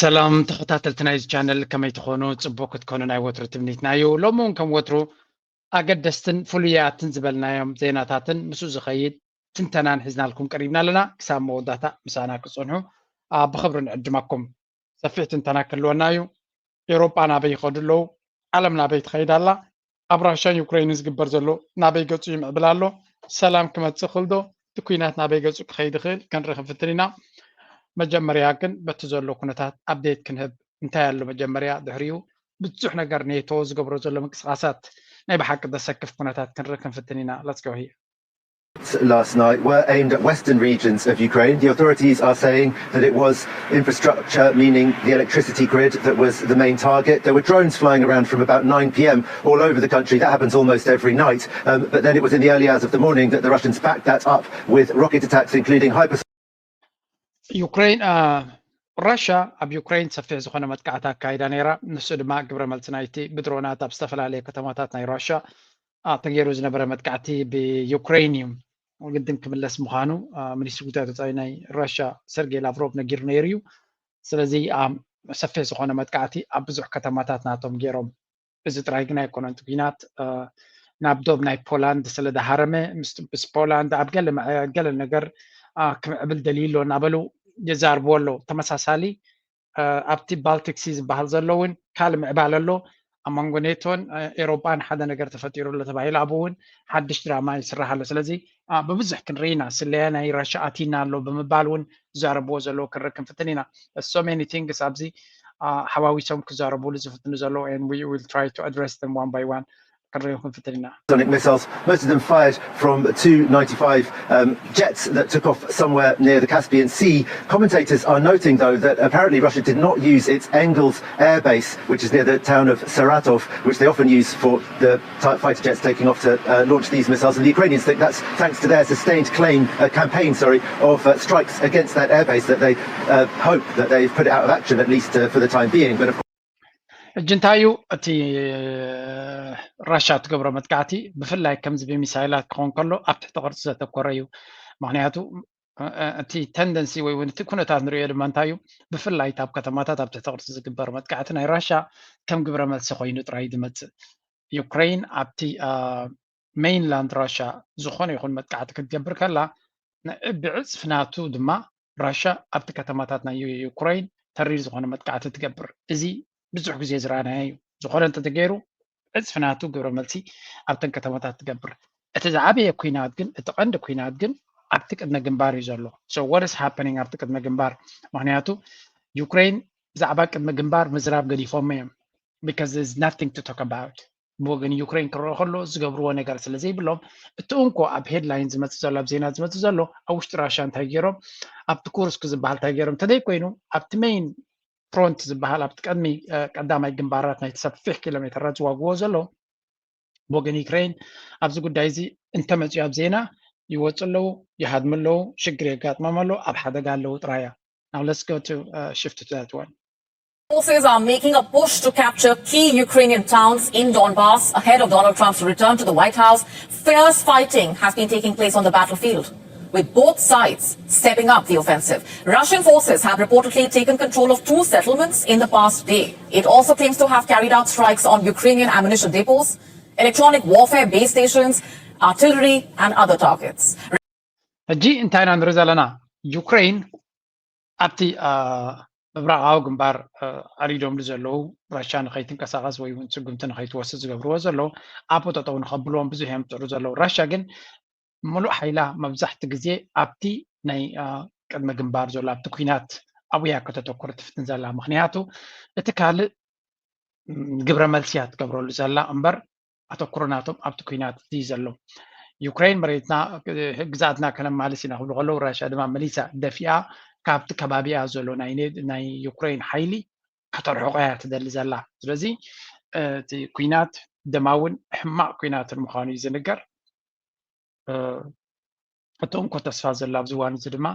ሰላም ተኸታተልቲ ናይዚ ቻነል፣ ከመይ ትኾኑ? ጽቡቕ ክትኮኑ ናይ ወትሩ ትምኒትና እዩ። ሎሚ እውን ከም ወትሩ ኣገደስትን ፍሉያትን ዝበልናዮም ዜናታትን ምስኡ ዝኸይድ ትንተናን ሒዝናልኩም ቀሪብና ኣለና። ክሳብ መወዳእታ ምሳና ክትጸንሑ፣ አ፣ ብኽብሪ ንዕድመኩም። ሰፊሕ ትንተና ክህልወና እዩ። ኤውሮጳ ናበይ ይኸዱ ኣለዉ? ዓለም ናበይ ትኸይድ ኣላ? ኣብ ራሻን ዩክሬንን ዝግበር ዘሎ ናበይ ገጹ ይምዕብል ኣሎ? ሰላም ክመጽእ ይኽእል ዶ? እቲ ኲናት ናበይ ገጹ ክኸይድ ይኽእል? ክንርኢ ክንፍትን ኢና። መጀመርያ ግን በቲ ዘሎ ኩነታት ኣፕዴት ክንህብ። እንታይ ኣሎ መጀመርያ? ድሕሪኡ ብዙሕ ነገር ኔቶ ዝገብሮ ዘሎ ምንቅስቓሳት ናይ ብሓቂ ዘሰክፍ ኩነታት ክንርኢ ክንፍትን ኢና። Let's go here. Last night were aimed at western regions of Ukraine. The authorities are saying that it was infrastructure, meaning the electricity grid, that was the main target. There were drones flying around from about nine p.m. all over the country. That happens almost every night. Um, but then it was in the early hours of the morning that the Russians backed that up with rocket attacks, including hypersonic. ዩክሬን፣ አ፣ ራሻ ኣብ ዩክሬን ሰፊሕ ዝኾነ መጥቃዕቲ ኣካይዳ ነይራ። ንሱ ድማ ግብረ መልሲ ናይቲ ብድሮናት ኣብ ዝተፈላለየ ከተማታት ናይ ራሻ፣ አ፣ ተገይሩ ዝነበረ መጥቃዕቲ ብዩክሬን እዩ። ግድን ክምለስ ምዃኑ፣ አ፣ ሚኒስትሪ ጉዳያት ወጻኢ ናይ ራሻ ሰርጌይ ላቭሮቭ ነጊሩ ነይሩ እዩ። ስለዚ፣ አ፣ ሰፊሕ ዝኾነ መጥቃዕቲ ኣብ ብዙሕ ከተማታት ናቶም ገይሮም። እዚ ጥራይ ግን ኣይኮነን። እቲ ኲናት፣ አ፣ ናብ ዶብ ናይ ፖላንድ ስለ ዝሃረመ፣ ምስ፣ ምስ ፖላንድ ኣብ ገለ መ-፣ ገለ ነገር፣ አ፣ ክምዕብል ደልዩ ኣሎ እናበሉ ይዛርብዎ ኣለዉ። ተመሳሳሊ፣ አ፣ ኣብቲ ባልቲክ ሲ ዝበሃል ዘሎ እውን ካልእ ምዕባለ ኣሎ። ኣብ መንጎ ኔቶን፣ አ፣ ኤውሮጳን ሓደ ነገር ተፈጢሩ ኣሎ ተባሂሉ፣ ኣብኡ እውን ሓድሽ ድራማ ይስራሕ ኣሎ። ስለዚ፣ አ፣ ብብዙሕ ክንርኢ ኢና። ስለያ ናይ ራሻ ኣቲና ኣሎ ብምባል እውን ዝዛረብዎ ዘለዉ ክንርኢ ክንፍትን ኢና። So many things ኣብዚ፣ አ፣ ሓዋዊሶም ክዛረብሉ ዝፍትኑ ዘለዉ፣ and we will try to address them one by one። ክንርኢ ክንፍትን ኢና። Sonic missiles, most of them fired from two ninety-five, um, jets that took off somewhere near the Caspian Sea. Commentators are noting, though, that apparently Russia did not use its Engels airbase, which is near the town of Saratov, which they often use for the ti-, fighter jets taking off to, uh, launch these missiles. And the Ukrainians think that's thanks to their sustained claim, uh, campaign, sorry, of, uh, strikes against that airbase that they, uh, hope that they've put it out of action, at least, uh, for the time being. But of course, ሕጂ እንታይ እዩ እቲ ራሻ ትገብሮ መጥቃዕቲ? ብፍላይ ከምዚ ብሚሳይላት ክኸውን ከሎ ኣብ ትሕቲ ቅርጺ ዘተኮረ እዩ። ምኽንያቱ፣ እ፣ እ፣ እቲ ተንደንሲ ወይ እውን እቲ ኩነታት ንሪኦ ድማ እንታይ እዩ? ብፍላይ ኣብ ከተማታት ኣብ ትሕቲ ቅርጺ ዝግበር መጥቃዕቲ ናይ ራሻ ከም ግብረ መልሲ ኮይኑ ጥራይ ዝመጽእ። ዩክሬን ኣብቲ፣ አ፣ ሜይንላንድ ራሻ ዝኾነ ይኹን መጥቃዕቲ ክትገብር ከላ፣ ን-፣ ብዕጽፊ ናቱ ድማ ራሻ ኣብቲ ከተማታት ናይ ዩ-፣ ዩክሬን ተሪር ዝኾነ መጥቃዕቲ ትገብር። እዚ ብዙሕ ግዜ ዝረኣናዮ እዩ። ዝኾነ እንተተገይሩ፣ ዕጽፊ ናቱ ግብረ መልሲ ኣብተን ከተማታት ትገብር። እቲ ዝዓበየ ኲናት ግን፣ እቲ ቀንዲ ኲናት ግን ኣብቲ ቅድመ ግንባር እዩ ዘሎ። So what is happening ኣብቲ ቅድመ ግንባር? ምኽንያቱ ዩክሬን ብዛዕባ ቅድመ ግንባር ምዝራብ ገዲፎም እዮም። Because there's nothing to talk about። ብወገን ዩክሬን ክረአ ከሎ ዝገብርዎ ነገር ስለ ዘይብሎም፣ እቲ እንኮ ኣብ ሄድላይን ዝመጽእ ዘሎ፣ ኣብ ዜና ዝመጽእ ዘሎ፣ ኣብ ውሽጢ ራሻ እንታይ ገይሮም፣ ኣብቲ ኩርስክ ዝበሃል እንታይ ገይሮም፣ እንተዘይኮይኑ ኣብቲ ሜይን ፍሮንት ዝበሃል፣ ኣብቲ ቀድሚ፣ እ፣ ቀዳማይ ግንባራት ናይቲ ሰፊሕ ኪሎ ሜተራት ዝዋግዎ ዘለዉ፣ ብወገን ዩክሬን ኣብዚ ጉዳይ እዚ እንተመፅኡ ኣብ ዜና ይወፁ ኣለዉ፣ ይሃድሙ ኣለዉ፣ ሽግር የጋጥሞም ኣሎ፣ ኣብ ሓደጋ ኣለዉ ጥራይ እያ። Now let's go to, uh, shift to that one. Forces are making a push to capture key Ukrainian towns in Donbass ahead of Donald Trump's return to the White House. Fierce fighting has been taking place on the battlefield, with both sides stepping up the offensive. Russian forces have reportedly taken control of two settlements in the past day. It also claims to have carried out strikes on Ukrainian ammunition depots, electronic warfare base stations, artillery, and other targets. ሕጂ እንታይ ኢና ንርኢ ዘለና? ዩክሬን ኣብቲ፣ አ፣ ምብራቓዊ ግንባር፣ አ፣ ኣሪዶምሉ ዘለዉ፣ ራሻ ንኸይትንቀሳቐስ ወይ እውን ስጉምቲ ንኸይትወስድ ዝገብርዎ ዘለዉ፣ ኣቦ ጠጠው ንኸብልዎም ብዙሕ እዮም ዝጥዕሩ ዘለዉ። ራሻ ግን ምሉእ ሓይላ መብዛሕቲ ግዜ ኣብቲ ናይ፣ አ፣ ቅድመ ግንባር ዘሎ፣ ኣብቲ ኲናት ኣብኡ እያ ከተተኩር ትፍትን ዘላ። ምኽንያቱ እቲ ካልእ፣ ም፣ ግብረ መልሲ እያ ትገብረሉ ዘላ እምበር ኣተኩሮ ናቶም ኣብቲ ኲናት እዩ ዘሎ። ዩክሬን መሬትና፣ ግዝኣትና ከነማልስ ኢና ክብሉ ከለዉ፣ ራሽያ ድማ መሊሳ ደፊኣ ካብቲ ከባቢኣ ዘሎ ናይ ኔ-፣ ናይ ዩክሬን ሓይሊ ከተርሕቆ እያ ትደሊ ዘላ። ስለዚ፣ እ፣ እቲ ኲናት ደማውን ሕማቕ ኲናትን ምዃኑ እዩ ዝንገር። እ፣ እቲ እንኮ ተስፋ ዘሎ ኣብዚ እዋን እዚ ድማ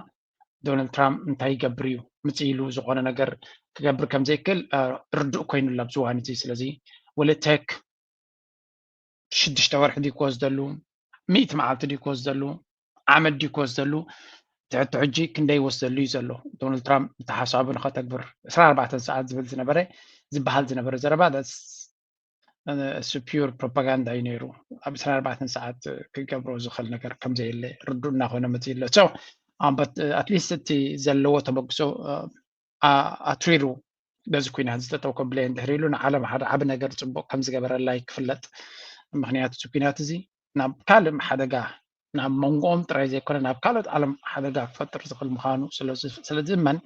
ዶናልድ ትራምፕ እንታይ ይገብር እዩ፣ ምጽእ ኢሉ ዝኾነ ነገር ክገብር ከም ዘይክእል፣ እ፣ ርዱእ ኮይኑ ኣሎ ኣብዚ እዋን እዚ። ስለዚ will it take ሽዱሽተ ወርሒ ድዩ ክወስደሉ፣ ሚእቲ መዓልቲ ድዩ ክወስደሉ፣ ዓመት ድዩ ክወስደሉ፣ ትሕቲ ሕጂ ክንደይ ወስደሉ እዩ ዘሎ። ዶናልድ ትራምፕ እቲ ሓሳቡ ንኸተግብር ዕስራን ኣርባዕተን ሰዓት ዝብል ዝነበረ ዝበሃል ዝነበረ ዘረባ ፒዩር ፕሮፓጋንዳ እዩ ነይሩ። ኣብ ዕስራን ኣርባዕተን ሰዓት ክገብሮ ዝኽእል ነገር ከም ዘየለ ርዱእ እናኾነ መፂኡ ኣሎ። ኣትሊስት እቲ ዘለዎ ተበግሶ ኣትሪሩ በዚ ኩናት ዝጠጠው ከብለየ እንድሕር ኢሉ ንዓለም ሓደ ዓቢ ነገር ፅቡቅ ከም ዝገበረላ ክፍለጥ። ምክንያቱ እዚ ኩናት እዚ ናብ ካልእ ሓደጋ ናብ መንጎኦም ጥራይ ዘይኮነ ናብ ካልኦት ዓለም ሓደጋ ክፈጥር ዝኽእል ምዃኑ ስለ ዝእመን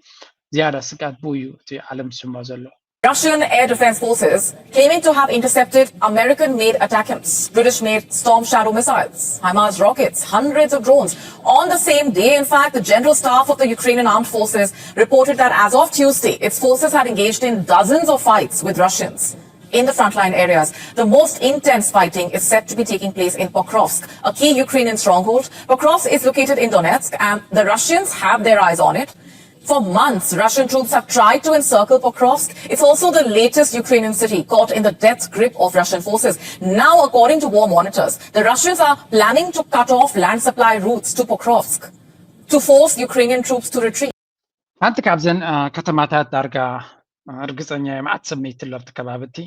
ዝያዳ ስግኣት ብኡ እዩ እቲ ዓለም ዝስምዖ ዘሎ። Russian air defense forces claiming to have intercepted American made ATACMS, British made Storm Shadow missiles, HIMARS rockets, hundreds of drones. On the same day, in fact, the General Staff of the Ukrainian Armed Forces reported that as of Tuesday, its forces had engaged in dozens of fights with Russians in the frontline areas. The most intense fighting is set to be taking place in Pokrovsk, a key Ukrainian stronghold. Pokrovsk is located in Donetsk, and the Russians have their eyes on it. For months, Russian troops have tried to encircle Pokrovsk. It's also the latest Ukrainian city caught in the death grip of Russian forces. Now, according to war monitors, the Russians are planning to cut off land supply routes to Pokrovsk to force Ukrainian troops to retreat. ሓንቲ ካብዘን ከተማታት ዳርጋ ርግፀኛ እየ መዓት ሰብ መይትሎ ኣብቲ ከባቢ እቲ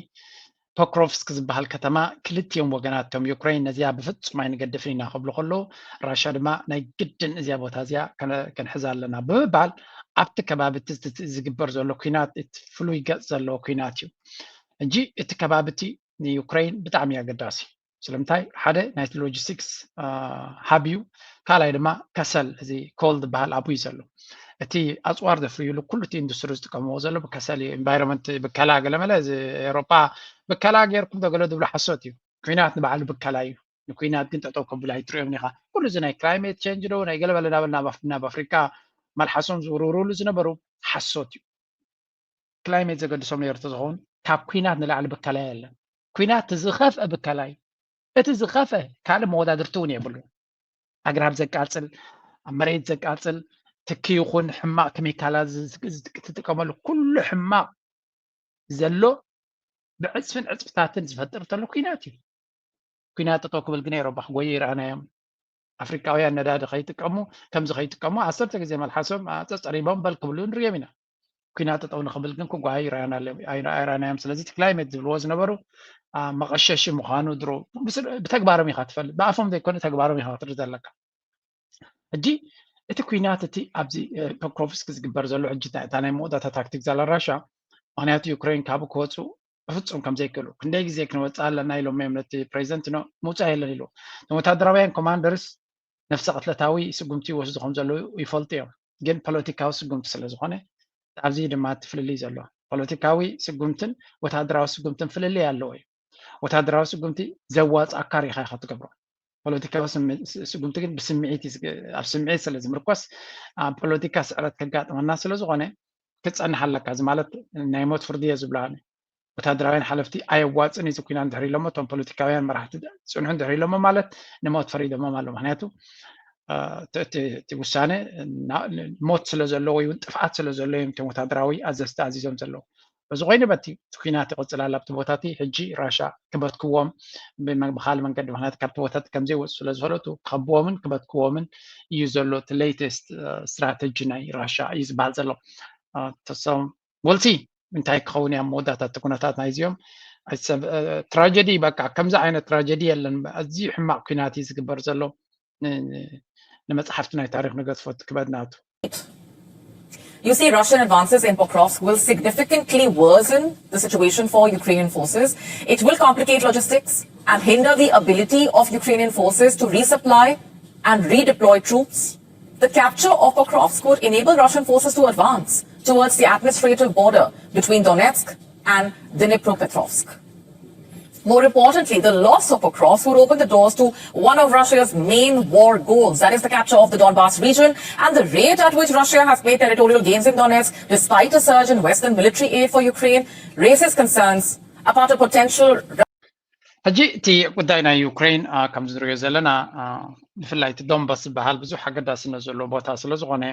ፖክሮቭስክ ዝበሃል ከተማ ክልቲኦም ወገናት እቶም ዩክሬን ነዚኣ ብፍጹም ኣይንገድፍን ኢና ክብሉ ከለዉ ራሻ ድማ ናይ ግድን እዚኣ ቦታ እዚኣ ክንሕዛ ኣለና ብምባል ኣብቲ ከባቢ እቲ ዝግበር ዘሎ ኩናት እቲ ፍሉይ ገፅ ዘለዎ ኩናት እዩ። ሕጂ እቲ ከባቢ እቲ ንዩክሬን ብጣዕሚ ኣገዳሲ ስለምንታይ ሓደ ናይቲ ሎጂስቲክስ ሃብ እዩ። ካልኣይ ድማ ከሰል እዚ ኮል ዝበሃል ኣብኡ እዩ ዘሎ። እቲ ኣፅዋር ዘፍርይሉ ኩሉ እቲ ኢንዱስትሪ ዝጥቀምዎ ዘሎ ብከሰል እዩ። ኤንቫይሮንመንት ብከላ ገለመለ እዚ ኤሮጳ ብከላ ገይርኩም ዶ ገለ ዝብሉ ሓሶት እዩ። ኩናት ንባዕሉ ብከላ እዩ። ንኩናት ግን ጠጠው ከብሉ ኣይትሪኦም ኢኻ። ኩሉ እዚ ናይ ክላይሜት ቼንጅ ዶ ናይ ገለበለ ናበል ናብ ኣፍሪካ መልሓሶም ዝውርውርሉ ዝነበሩ ሓሶት እዩ። ክላይሜት ዘገድሶም ነይሩ ተዝኸውን ካብ ኩናት ንላዕሊ ብከላ የለን። ኩናት ዝኸፍአ ብከላ እዩ። እቲ ዝኸፍአ ካልእ መወዳድርቲ እውን የብሉ። ኣግራብ ዘቃፅል፣ ኣብ መሬት ዘቃፅል፣ ትኪ ይኹን ሕማቕ ኬሚካላት ትጥቀመሉ ኩሉ ሕማቕ ዘሎ ብዕፅፍን ዕፅፍታትን ዝፈጥር ተሎ ኩናት እዩ። ኩናት ጠጠው ክብል ግን ኤሮፓ ክጎዩ ይረኣናዮም። ኣፍሪቃውያን ነዳዲ ከይጥቀሙ ከምዚ ከይጥቀሙ ዓሰርተ ግዜ መልሓሶም ጸጸሪቦም በል ክብሉ ንሪኦም ኢና። ኩናት ጠጠው ንኽብል ግን ክጓሃዩ ኣይረኣናዮም። ስለዚ እቲ ክላይሜት ዝብልዎ ዝነበሩ መቐሸሺ ምዃኑ ድሮ ብተግባሮም ኢኻ ትፈልጥ። ብኣፎም ዘይኮነ ተግባሮም ኢኻ ክትርኢ ዘለካ። ሕጂ እቲ ኩናት እቲ ኣብዚ ፖክሮቭስክ ዝግበር ዘሎ ሕጂ እታ ናይ መወዳእታ ታክቲክ ዛላ ራሻ ምክንያቱ ዩክሬን ካብኡ ክወፁ ብፍፁም ከም ዘይክእሉ ክንደይ ግዜ ክንወፅእ ኣለና ኢሎም እዮም ነቲ ፕሬዚደንት ምውፃእ የለን ኢሉ። እቶም ወታደራውያን ኮማንደርስ ነፍሰ ቅትለታዊ ስጉምቲ ይወስዱ ከም ዘለዉ ይፈልጡ እዮም። ግን ፖለቲካዊ ስጉምቲ ስለ ዝኾነ ኣብዚ ድማ እቲ ፍልልይ ዘሎ ፖለቲካዊ ስጉምትን ወታደራዊ ስጉምትን ፍልልይ ኣለዎ እዩ። ወታደራዊ ስጉምቲ ዘዋፅኣካ ሪኢኻ ኢኻ ትገብሮ። ፖለቲካዊ ስጉምቲ ግን ብስምዒት ኣብ ስምዒት ስለ ዝምርኮስ ኣብ ፖለቲካ ስዕረት ከጋጥመና ስለ ዝኾነ ክትፀንሕ ኣለካ። እዚ ማለት ናይ ሞት ፍርዲ እየ ዝብሎ ኣነ። ወታደራውያን ሓለፍቲ ኣየዋፅን እዩ እዚ ኩናት እንድሕር ኢሎሞ እቶም ፖለቲካውያን መራሕቲ ፅንሑ እንድሕር ኢሎሞ ማለት ንሞት ፈሪዶሞም ኣሎ። ምክንያቱ እቲ ውሳነ ሞት ስለ ዘለዎ ወይ እውን ጥፍኣት ስለ ዘሎ እዮም እቶም ወታደራዊ ኣዘዝቲ ኣዚዞም ዘለዉ። በዚ ኮይኑ በቲ ኩናት ይቕፅል ኣሎ ኣብቲ ቦታ እቲ ሕጂ ራሻ ክበትክዎም ብኻልእ መንገዲ ምክንያቱ ካብቲ ቦታ እቲ ከምዘይወፁ ስለ ዝፈለጡ ክኸብዎምን ክበትክዎምን እዩ ዘሎ እቲ latest strategy ናይ ራሻ እዩ ዝበሃል ዘሎ። ተሶም ወልሲ እንታይ ክኸውን እያ መወዳእታ እቲ ኩነታት ናይዚኦም ትራጀዲ በቃ ከምዚ ዓይነት ትራጀዲ የለን። ኣዝዩ ሕማቕ ኩናት እዩ ዝግበር ዘሎ። ንመፅሓፍቲ ናይ ታሪክ ንገድፎ ክበድናቱ You see, Russian advances in Pokrovsk will significantly worsen the situation for Ukrainian forces. It will complicate logistics and hinder the ability of Ukrainian forces to resupply and redeploy troops. The capture of Pokrovsk would enable Russian forces to advance towards the administrative border between Donetsk and Dnipropetrovsk. More importantly, the loss of Pokrovsk would open the doors to one of Russia's main war goals, that is the capture of the Donbas region and the rate at which Russia has made territorial gains in Donetsk, despite a surge in Western military aid for Ukraine, raises concerns about a potential. ሕጂ እቲ ጉዳይ ናይ ዩክሬን ከም ዝንሪኦ ዘለና ብፍላይ እቲ ዶንባስ ዝበሃል ብዙሕ ኣገዳስነት ዘለዎ ቦታ ስለ ዝኾነ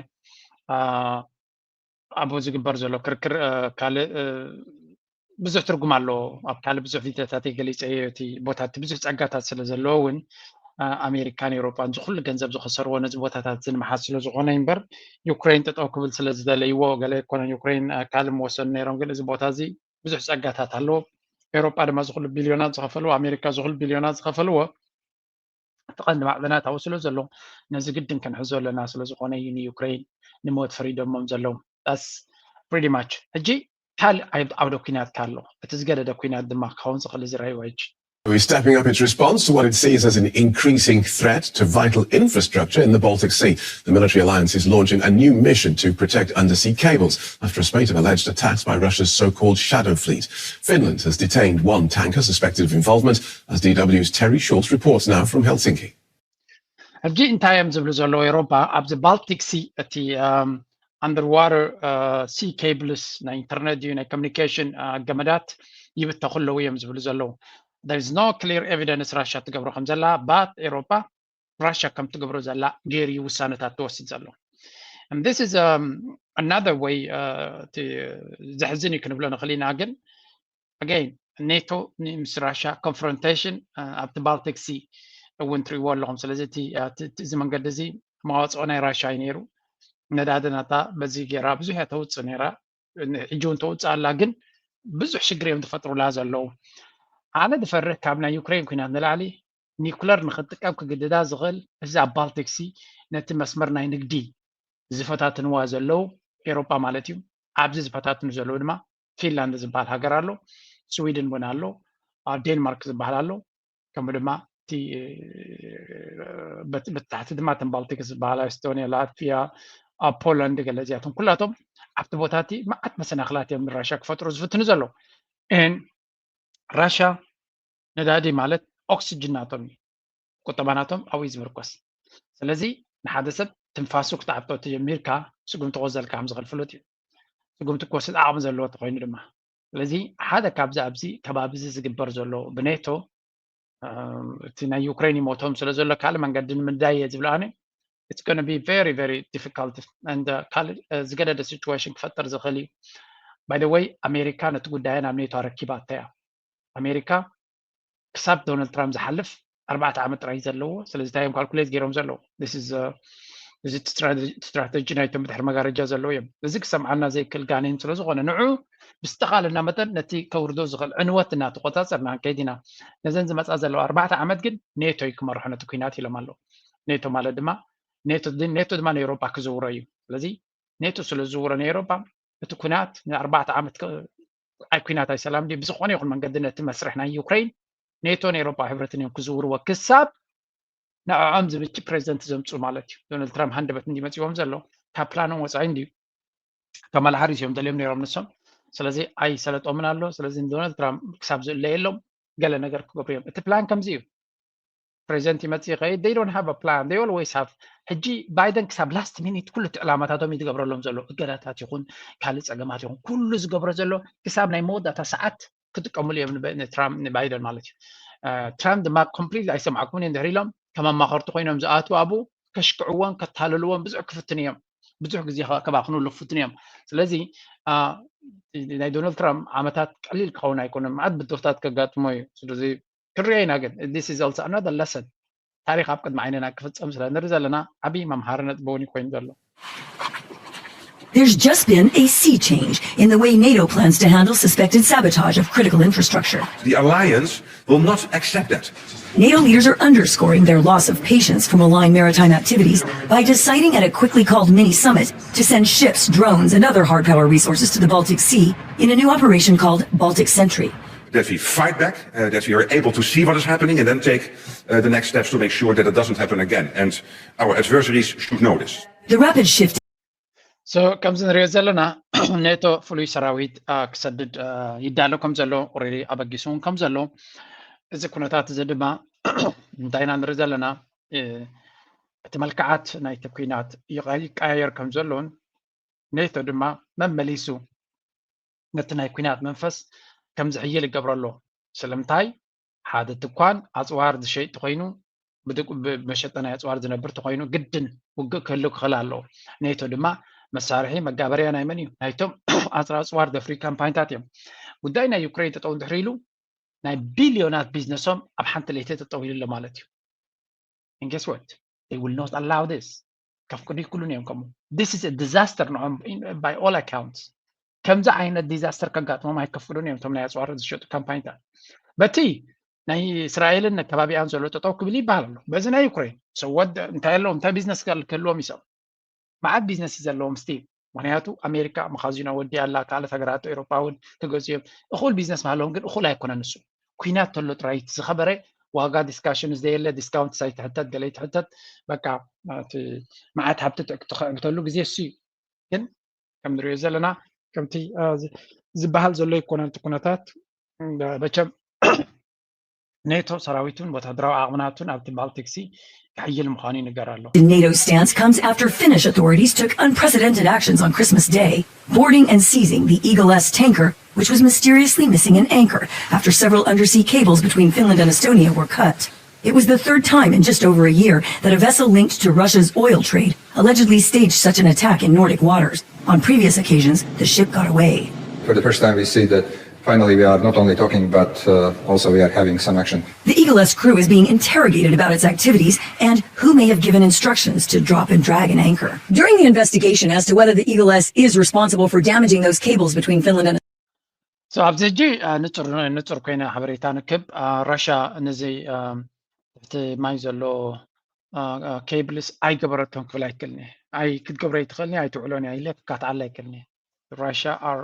ኣብኡ ዝግበር ዘሎ ክርክር ካልእ ብዙሕ ትርጉም ኣለዎ። ኣብ ካልእ ብዙሕ ቪድዮታት ገሊፀ እቲ ቦታ እቲ ብዙሕ ፀጋታት ስለ ዘለዎ እውን ኣሜሪካን ኤውሮጳን ዝኩሉ ገንዘብ ዝኸሰርዎ ነዚ ቦታታት እዚ ንምሓዝ ስለ ዝኾነ እምበር፣ ዩክሬን ጠጠው ክብል ስለ ዝደለይዎ ገለ ኣይኮነን። ዩክሬን ካልእ ምወሰኑ ነይሮም፣ ግን እዚ ቦታ እዚ ብዙሕ ጸጋታት ኣለዎ። ኤውሮጳ ድማ ዝኩሉ ቢልዮናት ዝኸፈልዎ፣ ኣሜሪካ ዝኩሉ ቢልዮናት ዝኸፈልዎ እቲ ቀንዲ ማዕድናት ኣብኡ ስለ ዘሎ፣ ነዚ ግድን ክንሕዞ ኣለና ስለ ዝኾነ እዩ ንዩክሬን ንሞት ፈሪዶሞም ዘለዉ። That's pretty much። ሕጂ ካልእ ዓውደ ኲናት ኣሎ። እቲ ዝገደደ ኲናት ድማ ክኸውን ዝኽእል እዚ ራይዋጅ is stepping up its response to what it sees as an increasing threat to vital infrastructure in the Baltic Sea. The military alliance is launching a new mission to protect undersea cables after a spate of alleged attacks by Russia's so-called shadow fleet. Finland has detained one tanker suspected of involvement, as D W's Terry Schultz reports now from Helsinki. ሕጂ እንታይ እዮም ዝብሉ ዘለዉ? ኤውሮፓ ኣብዚ ባልቲክ ሲ እቲ ኣንደርዋተር ሲ ኬብልስ ናይ ኢንተርነት ድዩ ናይ ኮሚኒኬሽን ገመዳት ይብተኹ ኣለዉ እዮም ዝብሉ ዘለዉ። There is no clear evidence ራሽያ ትገብሮ ከም ዘላ፣ but ኤውሮፓ ራሽያ ከም ትገብሮ ዘላ ገይሩ እዩ ውሳነታት ትወስድ ዘሎ። And this is um, another way uh, ዘሕዝን እዩ ክንብሎ ንኽእል ኢና። ግን again ኔቶ ምስ ራሽያ ኮንፍሮንቴሽን ኣብቲ ባልቲክ ሲ እውን ትሪእዎ ኣለኹም። ስለዚ እዚ መንገዲ እዚ መዋፅኦ ናይ ራሽያ እዩ ነይሩ። ነዳዲ ናታ በዚ ገይራ ብዙሕ እያ ተውፅእ ነይራ። ሕጂ እውን ተውፅእ ኣላ፣ ግን ብዙሕ ሽግር እዮም ዝፈጥሩላ ዘለዉ። ኣነ ዝፈርህ ካብ ናይ ዩክሬን ኩናት ንላዕሊ ኒኩለር ንክትጥቀም ክግድዳ ዝኽእል እዚ ኣብ ባልቲክ ሲ ነቲ መስመር ናይ ንግዲ ዝፈታትንዋ ዘለዉ ኤሮጳ ማለት እዩ። ኣብዚ ዝፈታትኑ ዘለዉ ድማ ፊንላንድ ዝበሃል ሃገር ኣሎ፣ ስዊድን እውን ኣሎ፣ ዴንማርክ ዝበሃል ኣሎ፣ ከምኡ ድማ ብታሕቲ ድማ ተን ባልቲክ ዝበሃላ ኤስቶኒያ፣ ላትቪያ፣ ፖላንድ ገለ እዚኣቶም ኩላቶም ኣብቲ ቦታ እቲ መዓት መሰናክላት እዮም ንራሻ ክፈጥሩ ዝፍትኑ ዘለዉ። ን ራሻ ነዳዲ ማለት ኦክስጅን ናቶም እዩ፣ ቁጠባ ናቶም ኣብኡ እዩ ዝምርኮስ። ስለዚ ንሓደ ሰብ ትንፋሱ ክትዓብጦ ተጀሚርካ ስጉምቲ ክወስደልካ ከም ዝኽእል ፍሉጥ እዩ። ስጉምቲ ክወስድ ዓቕሚ ዘለዎ ተኮይኑ ድማ ስለዚ ሓደ ካብዚ ኣብዚ ከባቢ እዚ ዝግበር ዘሎ ብኔቶ እቲ ናይ ዩክሬን ይሞቶም ስለ ዘሎ ካልእ መንገዲ ንምንዳይ እየ ዝብል ኣነ it's going to be very very difficult and ካልእ ዝገደደ situation ክፈጥር ዝኽእል እዩ። By the way ኣሜሪካ ነቲ ጉዳይ ናብ ኔቶ ኣረኪባታ እያ። ኣሜሪካ ክሳብ ዶናልድ ትራምፕ ዝሓልፍ ኣርባዕተ ዓመት ጥራይ ዘለዎ። ስለዚ እንታይ እዮም ካልኩሌት ገይሮም ዘለዉ? እዚ ስትራተጂ ናይቶም ብድሕሪ መጋረጃ ዘለዉ እዮም። እዚ ክሰምዓና ዘይክእል ጋኔን ስለ ዝኾነ ንዑ ብዝተኻለና መጠን ነቲ ከውርዶ ዝኽእል ዕንወት እናተቆፃፀርና ከይዲና ነዘን ዝመፃ ዘለዋ ኣርባዕተ ዓመት ግን ኔቶ እዩ ክመርሖ ነቲ ኩናት ኢሎም ኣለዉ። ኔቶ ማለት ድማ ኔቶ ድማ ንኤውሮጳ ክዝውሮ እዩ። ስለዚ ኔቶ ስለ ዝዝውሮ ንኤውሮጳ እቲ ኩናት ንኣርባዕተ ዓመት ኣይ ኩናት ኣይ ሰላም ድዩ ብዝኾነ ይኹን መንገዲ ነቲ መስርሕ ናይ ዩክሬን ኔቶን ኤውሮጳ ሕብረትን እዮም ክዝውርዎ ክሳብ ንዕዖም ዝብቺ ፕሬዚደንት ዘምፅኡ ማለት እዩ። ዶናልድ ትራምፕ ሃንደበት እንዲ መፅዎም ዘሎ ካብ ፕላኖም ወፃኢ እንድዩ። ካማላ ሃሪስ እዮም ደልዮም ነይሮም ንሶም። ስለዚ ኣይሰለጦምን ኣሎ። ስለዚ ዶናልድ ትራምፕ ክሳብ ዝእለየሎም ገለ ነገር ክገብሩ እዮም። እቲ ፕላን ከምዚ እዩ። ፕሬዚደንት ይመፅእ ይኸይድ they don't have a plan they always have። ሕጂ ባይደን ክሳብ ላስት ሚኒት ኩሉ እቲ ዕላማታቶም እዩ ዝገብረሎም ዘሎ፣ እገዳታት ይኹን ካልእ ፀገማት ይኹን ኩሉ ዝገብሮ ዘሎ ክሳብ ናይ መወዳእታ ሰዓት ክጥቀምሉ እዮም ንትራምፕ ንባይደን ማለት እዩ። ትራምፕ ድማ ኮምፕሊት ኣይሰምዓኩምን እዮም ድሕሪ ኢሎም ከም ኣማኸርቲ ኮይኖም ዝኣትዉ ኣብኡ ከሽክዕዎን ከታልልዎን ብዙሕ ክፍትን እዮም። ብዙሕ ግዜ ከባኽኑሉ ክፍትን እዮም። ስለዚ ናይ ዶናልድ ትራምፕ ዓመታት ቀሊል ክኸውን ኣይኮነን። መዓት ብድሆታት ከጋጥሞ እዩ። ስለዚ ክንሪኦ ኢና ግን this is also another lesson። ታሪኽ ኣብ ቅድሚ ዓይንና ክፍጸም ስለ ንርኢ ዘለና ዓቢ መምሃሪ ነጥቢ እውን ኮይኑ ዘሎ። There's just been a sea change in the way NATO plans to handle suspected sabotage of critical infrastructure. The alliance will not accept that. NATO leaders are underscoring their loss of patience for malign maritime activities by deciding at a quickly called mini summit to send ships, drones, and other hard power resources to the Baltic Sea in a new operation called Baltic Sentry. That we fight back, uh, that we are able to see what is happening and then take uh, the next steps to make sure that it doesn't happen again. And our adversaries should know this. The rapid shift So ከምዚ ንሪኦ ዘለና ኔቶ ፍሉይ ሰራዊት ክሰድድ ይዳሎ ከም ዘሎ ኦልሬዲ ኣበጊሱ እውን ከም ዘሎ እዚ ኩነታት እዚ ድማ እንታይ ኢና ንርኢ ዘለና እቲ መልክዓት ናይቲ ኩናት ይቀያየር ከም ዘሎን ኔቶ ድማ መመሊሱ ነቲ ናይ ኩናት መንፈስ ከም ዝሕይል ይገብሮ ኣሎ። ስለምንታይ ሓደ ትኳን ኣፅዋር ዝሸይጥ ተኮይኑ ብመሸጠ ናይ ኣፅዋር ዝነብር ተኮይኑ ግድን ውግእ ክህሉ ክኽእል ኣለዎ። ኔቶ ድማ መሳርሒ መጋበርያ ናይ መን እዩ? ናይቶም ኣፅራፅዋር ዘፍርዩ ካምፓኒታት እዮም። ጉዳይ ናይ ዩክሬን ጠጠው እንድሕር ኢሉ ናይ ቢልዮናት ቢዝነሶም ኣብ ሓንቲ ለይቲ ጠጠው ኢሉ ኣሎ ማለት እዩ። And guess what? They will not allow this. ከፍቅዱ ይክሉን እዮም። ከምኡ this is a disaster ንዖም። By all accounts ከምዚ ዓይነት disaster ከጋጥሞም ኣይከፍቅዱን እዮም። እቶም ናይ ኣፅዋር ዝሸጡ ካምፓኒታት በቲ ናይ እስራኤልን ከባቢኣን ዘሎ ጠጠው ክብል ይበሃል ኣሎ። በዚ ናይ ዩክሬን ሰወድ እንታይ ኣለዎም? እንታይ ቢዝነስ ክህልዎም ይሰብ መዓት ቢዝነስ እዩ ዘለዎም still። ምክንያቱ ኣሜሪካ መኻዚኖ ወዲኣ ኣላ፣ ካልኦት ሃገራት ኤውሮጳ እውን ክገዝኡ እዮም። እኹል ቢዝነስ ማለዎም ግን እኹል ኣይኮነን። ንሱ ኩናት ተሎ ጥራይ ዝኸበረ ዋጋ ዲስካሽን ዘየለ ዲስካውንት ሳይትሕተት ገለ ይትሕተት በቃ መዓት ሃብቲ ትዕግተሉ ግዜ እሱ እዩ። ግን ከም ንሪኦ ዘለና ከምቲ ዝበሃል ዘሎ ይኮነን እቲ ኩነታት መቸም ኔቶ ሰራዊቱን ወታደራዊ ዓቕምናቱን ኣብቲ ባልቲክ ሲ ክሕይል ምዃኑ ይንገር ኣሎ። The NATO stance comes after Finnish authorities took unprecedented actions on Christmas Day, boarding and seizing the Eagle S tanker, which was mysteriously missing an anchor after several undersea cables between Finland and Estonia were cut. It was the third time in just over a year that a vessel linked to Russia's oil trade allegedly staged such an attack in Nordic waters. On previous occasions, the ship got away. For the first time, we see that finally we are not only talking, but uh, also we are having some action. The Eagle S crew is being interrogated about its activities and who may have given instructions to drop and drag an anchor. During the investigation as to whether the Eagle S is responsible for damaging those cables between Finland and ኣብዚ ሕጂ ንፁር ኮይነ ሓበሬታ ንክብ ራሻ ነዚ ትሕቲ ማይ ዘሎ ኬብልስ ኣይገበረቶም ክብል ኣይክእልን እየ። ኣይ ክትገብሮ ኣይትኽእልን እያ፣ ኣይትውዕሎን እያ ኢለ ክካትዓላ ኣይክእልን እየ። Russia are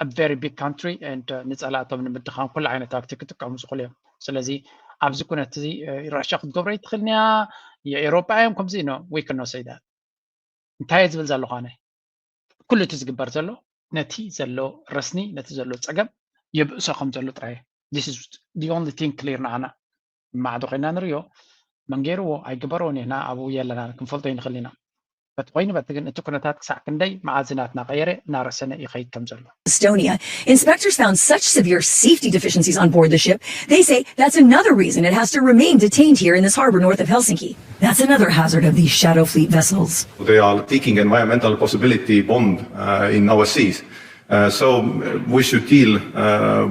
a very big country and ንፀላእቶም ንምድኻም ኩሉ ዓይነት ታክቲክ ክጥቀሙ ዝኽእሉ እዮም። ስለዚ ኣብዚ ኩነት እዚ ራሻ ክትገብሮ ኣይትኽእልን እያ፣ የኤሮጳ እዮም ከምዚ ነው we cannot say that። እንታይ እየ ዝብል ዘለኹ ኣነ? ኩሉ እቲ ዝግበር ዘሎ ነቲ ዘሎ ረስኒ ነቲ ዘሎ ፀገም የብእሶ ከም ዘሎ ጥራይ this is the only thing clear ንዓና። ማዕዶ ኮይና ንሪኦ መን ገይርዎ ኣይግበሮ ንሕና ኣብኡ የለና ክንፈልጦ ይንኽእል ኢና። በቲ ኮይኑ በቲ ግን እቲ ኩነታት ክሳዕ ክንደይ መዓዝ ናትና ቀየረ እናረሰነ ይኸይድ ከም ዘሎ Estonia. Inspectors found such severe safety deficiencies on board the ship, they say that's another reason it has to remain detained here in this harbor north of Helsinki. That's another hazard of these shadow fleet vessels. They are taking environmental possibility bomb uh, in our seas. Uh, so we should deal uh,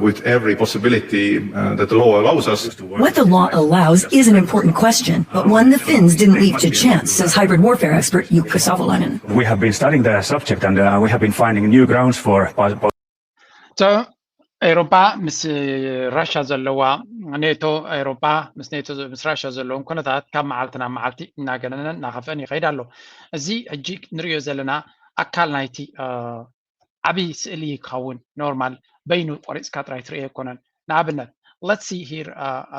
with every possibility uh, that the law allows us. What the law allows is an important question, but one the Finns didn't leave to chance, says hybrid warfare expert Jukka Savolainen. We have been studying the subject and uh, we have been finding new grounds for. So ኤሮፓ ምስ ራሻ ዘለዋ ኔቶ ኤሮፓ ምስ ኔቶ ምስ ራሻ ዘለዎም ኩነታት ካብ መዓልቲ ናብ መዓልቲ እናገነነ እናኸፍአን ይኸይድ ኣሎ። እዚ ሕጂ ንሪኦ ዘለና ኣካል ናይቲ ዓብዪ ስእሊ ክኸውን ኖርማል በይኑ ቆሪፅካ ጥራይ ትርእዮ ኣይኮነን። ንኣብነት let's see here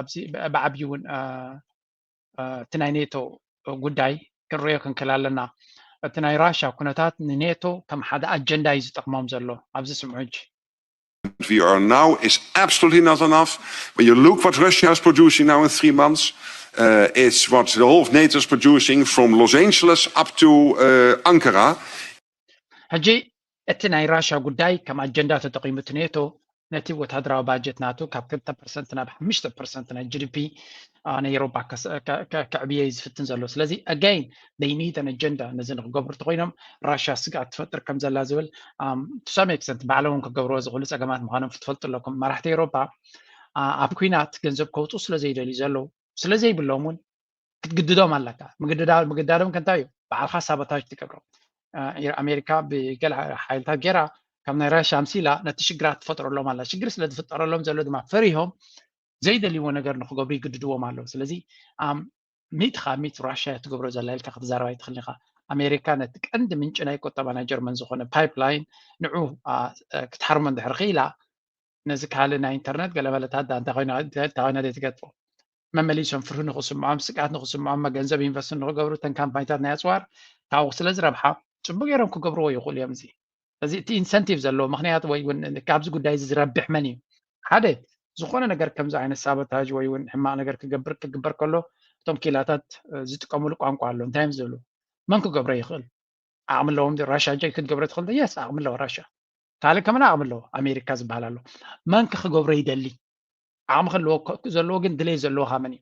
ኣብዚ ብዓብዪ እውን እቲ ናይ ኔቶ ጉዳይ ክንሪኦ ክንክእል ኣለና። እቲ ናይ ራሻ ኩነታት ንኔቶ ከም ሓደ ኣጀንዳ እዩ ዝጠቕሞም ዘሎ። ኣብዚ ስምዑ ሕጂ we are now is absolutely not enough. When you look what Russia is producing now in three months, uh, it's what the whole of NATO is producing from Los Angeles up to uh, Ankara. ሕጂ እቲ ናይ ራሻ ጉዳይ ከም ኣጀንዳ ተጠቒሙ እቲ ኔቶ ነቲ ወታደራዊ ባጀት ናቱ ካብ ክልተ ፐርሰንት ናብ ሓሙሽተ ፐርሰንት ናይ ጂ ዲ ፒ ናይ ኤሮፓ ከዕብየ እዩ ዝፍትን ዘሎ። ስለዚ again they need an agenda ነዚ ንክገብሩ እንተኮይኖም ራሻ ስግኣት ትፈጥር ከም ዘላ ዝብል to some extent ባዕሎም ክገብርዎ ዝኽእሉ ፀገማት ምዃኖም ክትፈልጡ ኣለኩም። መራሕቲ ኤሮፓ ኣብ ኩናት ገንዘብ ከውፁ ስለ ዘይደልዩ ዘለዉ ስለ ዘይብሎም እውን ክትግድዶም ኣለካ። ምግዳዶም ከንታይ እዩ? ባዕልካ ሳቦታጅ ትገብሮ። ኣሜሪካ ብገለ ሓይልታት ገይራ ካብ ናይ ራሽያ ኣምሲላ ነቲ ሽግራት ትፈጥረሎም ኣላ። ሽግር ስለ ዝፍጠረሎም ዘሎ ድማ ፈሪሆም ዘይደልይዎ ነገር ንክገብሩ ይግድድዎም ኣለዉ። ስለዚ ሚእቲ ካብ ሚእቲ ራሽያ ትገብሮ ዘላ ኢልካ ክትዛረብ ኣይትኽእልን ኢኻ። ኣሜሪካ ነቲ ቀንዲ ምንጪ ናይ ቁጠባ ናይ ጀርመን ዝኾነ ፓይፕላይን ንዑ ክትሓርሞ እንድሕር ክኢላ ነዚ ካልእ ናይ ኢንተርነት ገለመለታት ዳ እንታይ ኮይና ዘይትገጥፎ መመሊሶም ፍርሂ ንክስምዖም ስግኣት ንክስምዖም ገንዘብ ኢንቨስት ንክገብሩ እተን ካምፓኒታት ናይ ኣፅዋር ካብኡ ስለ ዝረብሓ ፅቡቅ ገይሮም ክገብርዎ ይኽእሉ እዮም። እዚ እዚ እቲ ኢንሰንቲቭ ዘለዎ ምክንያት ወይ እውን ካብዚ ጉዳይ እዚ ዝረብሕ መን እዩ? ሓደ ዝኾነ ነገር ከምዚ ዓይነት ሳቦታጅ ወይ እውን ሕማቅ ነገር ክገብር ክግበር ከሎ እቶም ኪላታት ዝጥቀምሉ ቋንቋ ኣሎ። እንታይ እዮም ዝብሉ? መን ክገብሮ ይኽእል? ዓቕሚ ኣለዎም? ራሻ ጀይ ክትገብሮ ትኽእል? የስ ዓቕሚ ኣለዎ ራሻ። ካልእ ከመን ዓቕሚ ኣለዎ? ኣሜሪካ ዝበሃል ኣሎ። መን ከ ክገብሮ ይደሊ? ዓቕሚ ከለዎ ዘለዎ ግን ድሌት ዘለዎ ከመን እዩ?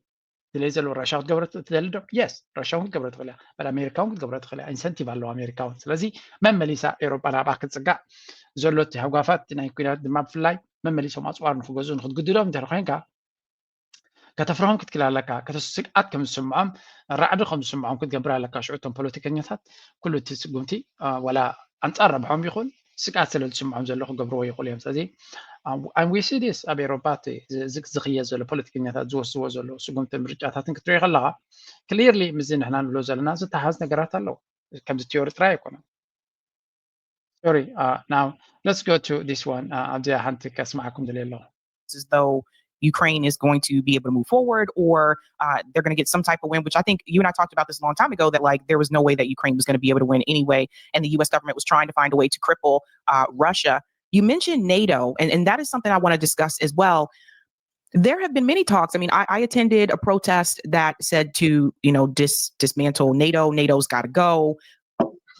ድሌት ዘለዎ ራሻ ክትገብሮ ትደሊ ዶ? የስ ራሻ እውን ክትገብሮ ትኽእል እያ። በል ኣሜሪካ እውን ክትገብሮ ትኽእል እያ። ኢንሰንቲቭ ኣለዎ ኣሜሪካ እውን። ስለዚ መመሊሳ ኤሮጳ ናብኣ ክትፅጋዕ ዘሎ እቲ ሃጓፋት ናይ ኩናት ድማ ብፍላይ መመሊሶም ኣፅዋር ንክገዝኡ ንክትግድዶም እንተ ኮይንካ ከተፍርሆም ክትክል ኣለካ። ስግኣት ከም ዝስምዖም፣ ራዕዲ ከም ዝስምዖም ክትገብር ኣለካ። ሽዑ እቶም ፖለቲከኛታት ኩሉ እቲ ስጉምቲ ዋላ ኣንፃር ረብሖም ይኹን ስግኣት ስለ ዝስምዖም ዘሎ ክገብርዎ ይኽእሉ እዮም። ስለዚ we see this ኣብ ኤሮፓ ዝኽየ ዘሎ ፖለቲከኛታት ዝወስድዎ ዘሎ ስጉምቲ ምርጫታትን ክትሪኦ ከለካ ክሊርሊ ምስዚ ንሕና ንብሎ ዘለና ዝተሓዝ ነገራት ኣለዉ። ከምዚ ቲዮሪ ጥራይ ኣይኮነን። Sorry, uh, now let's go to this one. Uh, ኣብዚኣ ሓንቲ ከስማዓኩም ደልየ ኣለኹ። As though Ukraine is going to be able to move forward, or uh, they're going to get some type of win, which I think you and I talked about this a long time ago, that like there was no way that Ukraine was going to be able to win anyway. And the U S government was trying to find a way to cripple uh, Russia. You mentioned NATO, and, and that is something I want to discuss as well. There have been many talks. I mean, I, I attended a protest that said to, you know, dis, dismantle NATO. NATO's got to go.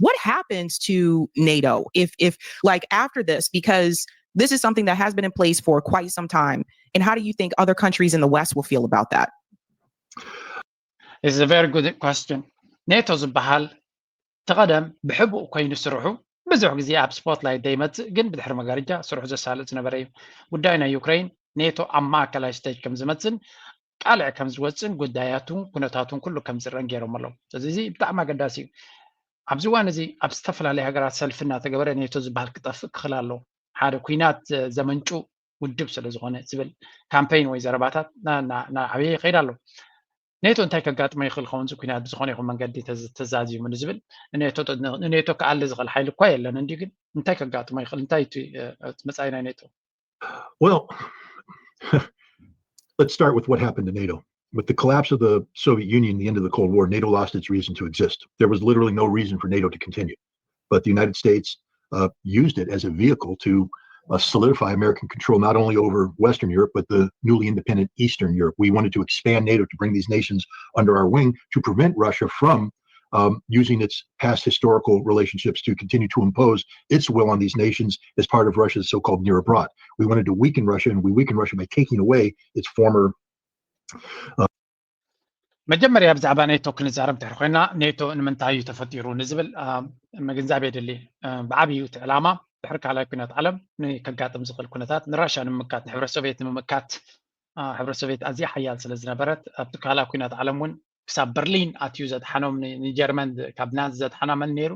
What happens to NATO if, if like after this, because this is something that has been in place for quite some time. And how do you think other countries in the West will feel about that? It's a very good question. ኔቶ ዝበሃል ተቐደም ብሕቡእ ኮይኑ ስርሑ ብዙሕ ግዜ ኣብ ስፖትላይት ዘይመፅእ ግን ብድሕሪ መጋረጃ ስርሑ ዘሳልጥ ዝነበረ እዩ። ጉዳይ ናይ ዩክሬን ኔቶ ኣብ ማእከላይ ስቴጅ ከም ዝመፅን ቃልዕ ከም ዝወፅን ጉዳያቱን ኩነታቱን ኩሉ ከም ዝረን ገይሮም ኣለዉ። ስለዚ እዚ ብጣዕሚ ኣገዳሲ እዩ። ኣብዚ እዋን እዚ ኣብ ዝተፈላለዩ ሃገራት ሰልፊ እናተገበረ ኔቶ ዝበሃል ክጠፍእ ክኽእል ኣለዎ። ሓደ ኩናት ዘመንጩ ውድብ ስለ ዝኾነ ዝብል ካምፔይን ወይ ዘረባታት ናዓበየ ይኸይድ ኣሎ። ኔቶ እንታይ ከጋጥሞ ይኽእል ኸውን እዚ ኩናት ብዝኾነ ይኹን መንገዲ ተዛዚሙ ንዝብል ንኔቶ ክኣሊ ዝኽእል ሓይሊ እኳ የለን እንዲ ግን እንታይ ከጋጥሞ ይኽእል እንታይ እቲ መፃኢ ናይ ኔቶ? Well, let's start with what happened to NATO. With the collapse of the Soviet Union, the end of the Cold War, NATO lost its reason to exist. There was literally no reason for NATO to continue. But the United States uh, used it as a vehicle to uh, solidify American control not only over Western Europe, but the newly independent Eastern Europe. We wanted to expand NATO to bring these nations under our wing to prevent Russia from um, using its past historical relationships to continue to impose its will on these nations as part of Russia's so-called near abroad. We wanted to weaken Russia, and we weakened Russia by taking away its former. መጀመርያ ብዛዕባ ኔቶ ክንዛረብ ድሕሪ ኮይና ኔቶ ንምንታይ እዩ ተፈጢሩ ንዝብል ምግንዛብ የድሊ። ብዓብዩ እቲ ዕላማ ድሕሪ ካልኣይ ኩናት ዓለም ንከጋጥም ዝኽእል ኩነታት ንራሽያ ንምምካት ንሕብረት ሶቪየት ንምምካት ሕብረት ሶቪየት ኣዝያ ሓያል ስለ ዝነበረት ኣብቲ ካልኣይ ኩናት ዓለም እውን ክሳብ በርሊን ኣትዩ ዘድሓኖም ንጀርመን ካብ ናዚ ዘድሓና መን ነይሩ?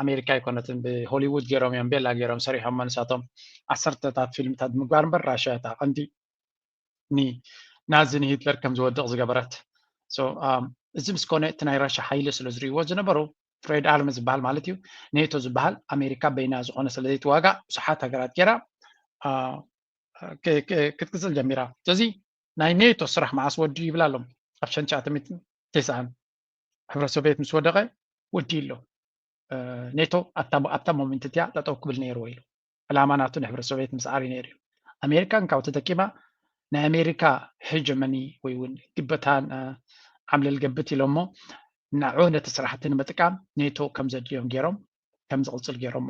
ኣሜሪካ ኣይኮነትን። ብሆሊውድ ገይሮም እዮም ቤላ ገይሮም ሰሪሖሞ ንሳቶም ዓሰርተታት ፊልምታት ብምግባር እምበር ራሽያ እታ ቀንዲ ንናዚ ንሂትለር ከም ዝወድቕ ዝገበረት። እዚ ምስ ኮነ እቲ ናይ ራሽያ ሓይሊ ስለ ዝርእይዎ ዝነበሩ ፍሬድ ኣርምስ ዝበሃል ማለት እዩ ኔቶ ዝበሃል ኣሜሪካ በይና ዝኾነ ስለ ዘይትዋጋእ ብዙሓት ሃገራት ገይራ ክትቅፅል ጀሚራ። ስለዚ ናይ ኔቶ ስራሕ መዓስ ወዲኡ ይብል ኣሎም ኣብ ሸንቻ ተሚትን ተስዓን ሕብረት ሶቪየት ምስ ወደቐ ወዲኡ ኣሎ። ኔቶ ኣብታ ሞመንት እቲኣ ጠጠው ክብል ነይርዎ ኢሉ ዕላማ ናቱ ንሕብረት ሶቪየት ምስዓር እዩ ነይሩ እዩ። ኣሜሪካ እንካብ ተጠቂማ ናይ ኣሜሪካ ሄጀመኒ ወይ እውን ግበታን ዓምለል ገብት ኢሎሞ ንዑ ነቲ ስራሕቲ ንምጥቃም ኔቶ ከም ዘድልዮም ገይሮም ከም ዝቕፅል ገይሮሞ።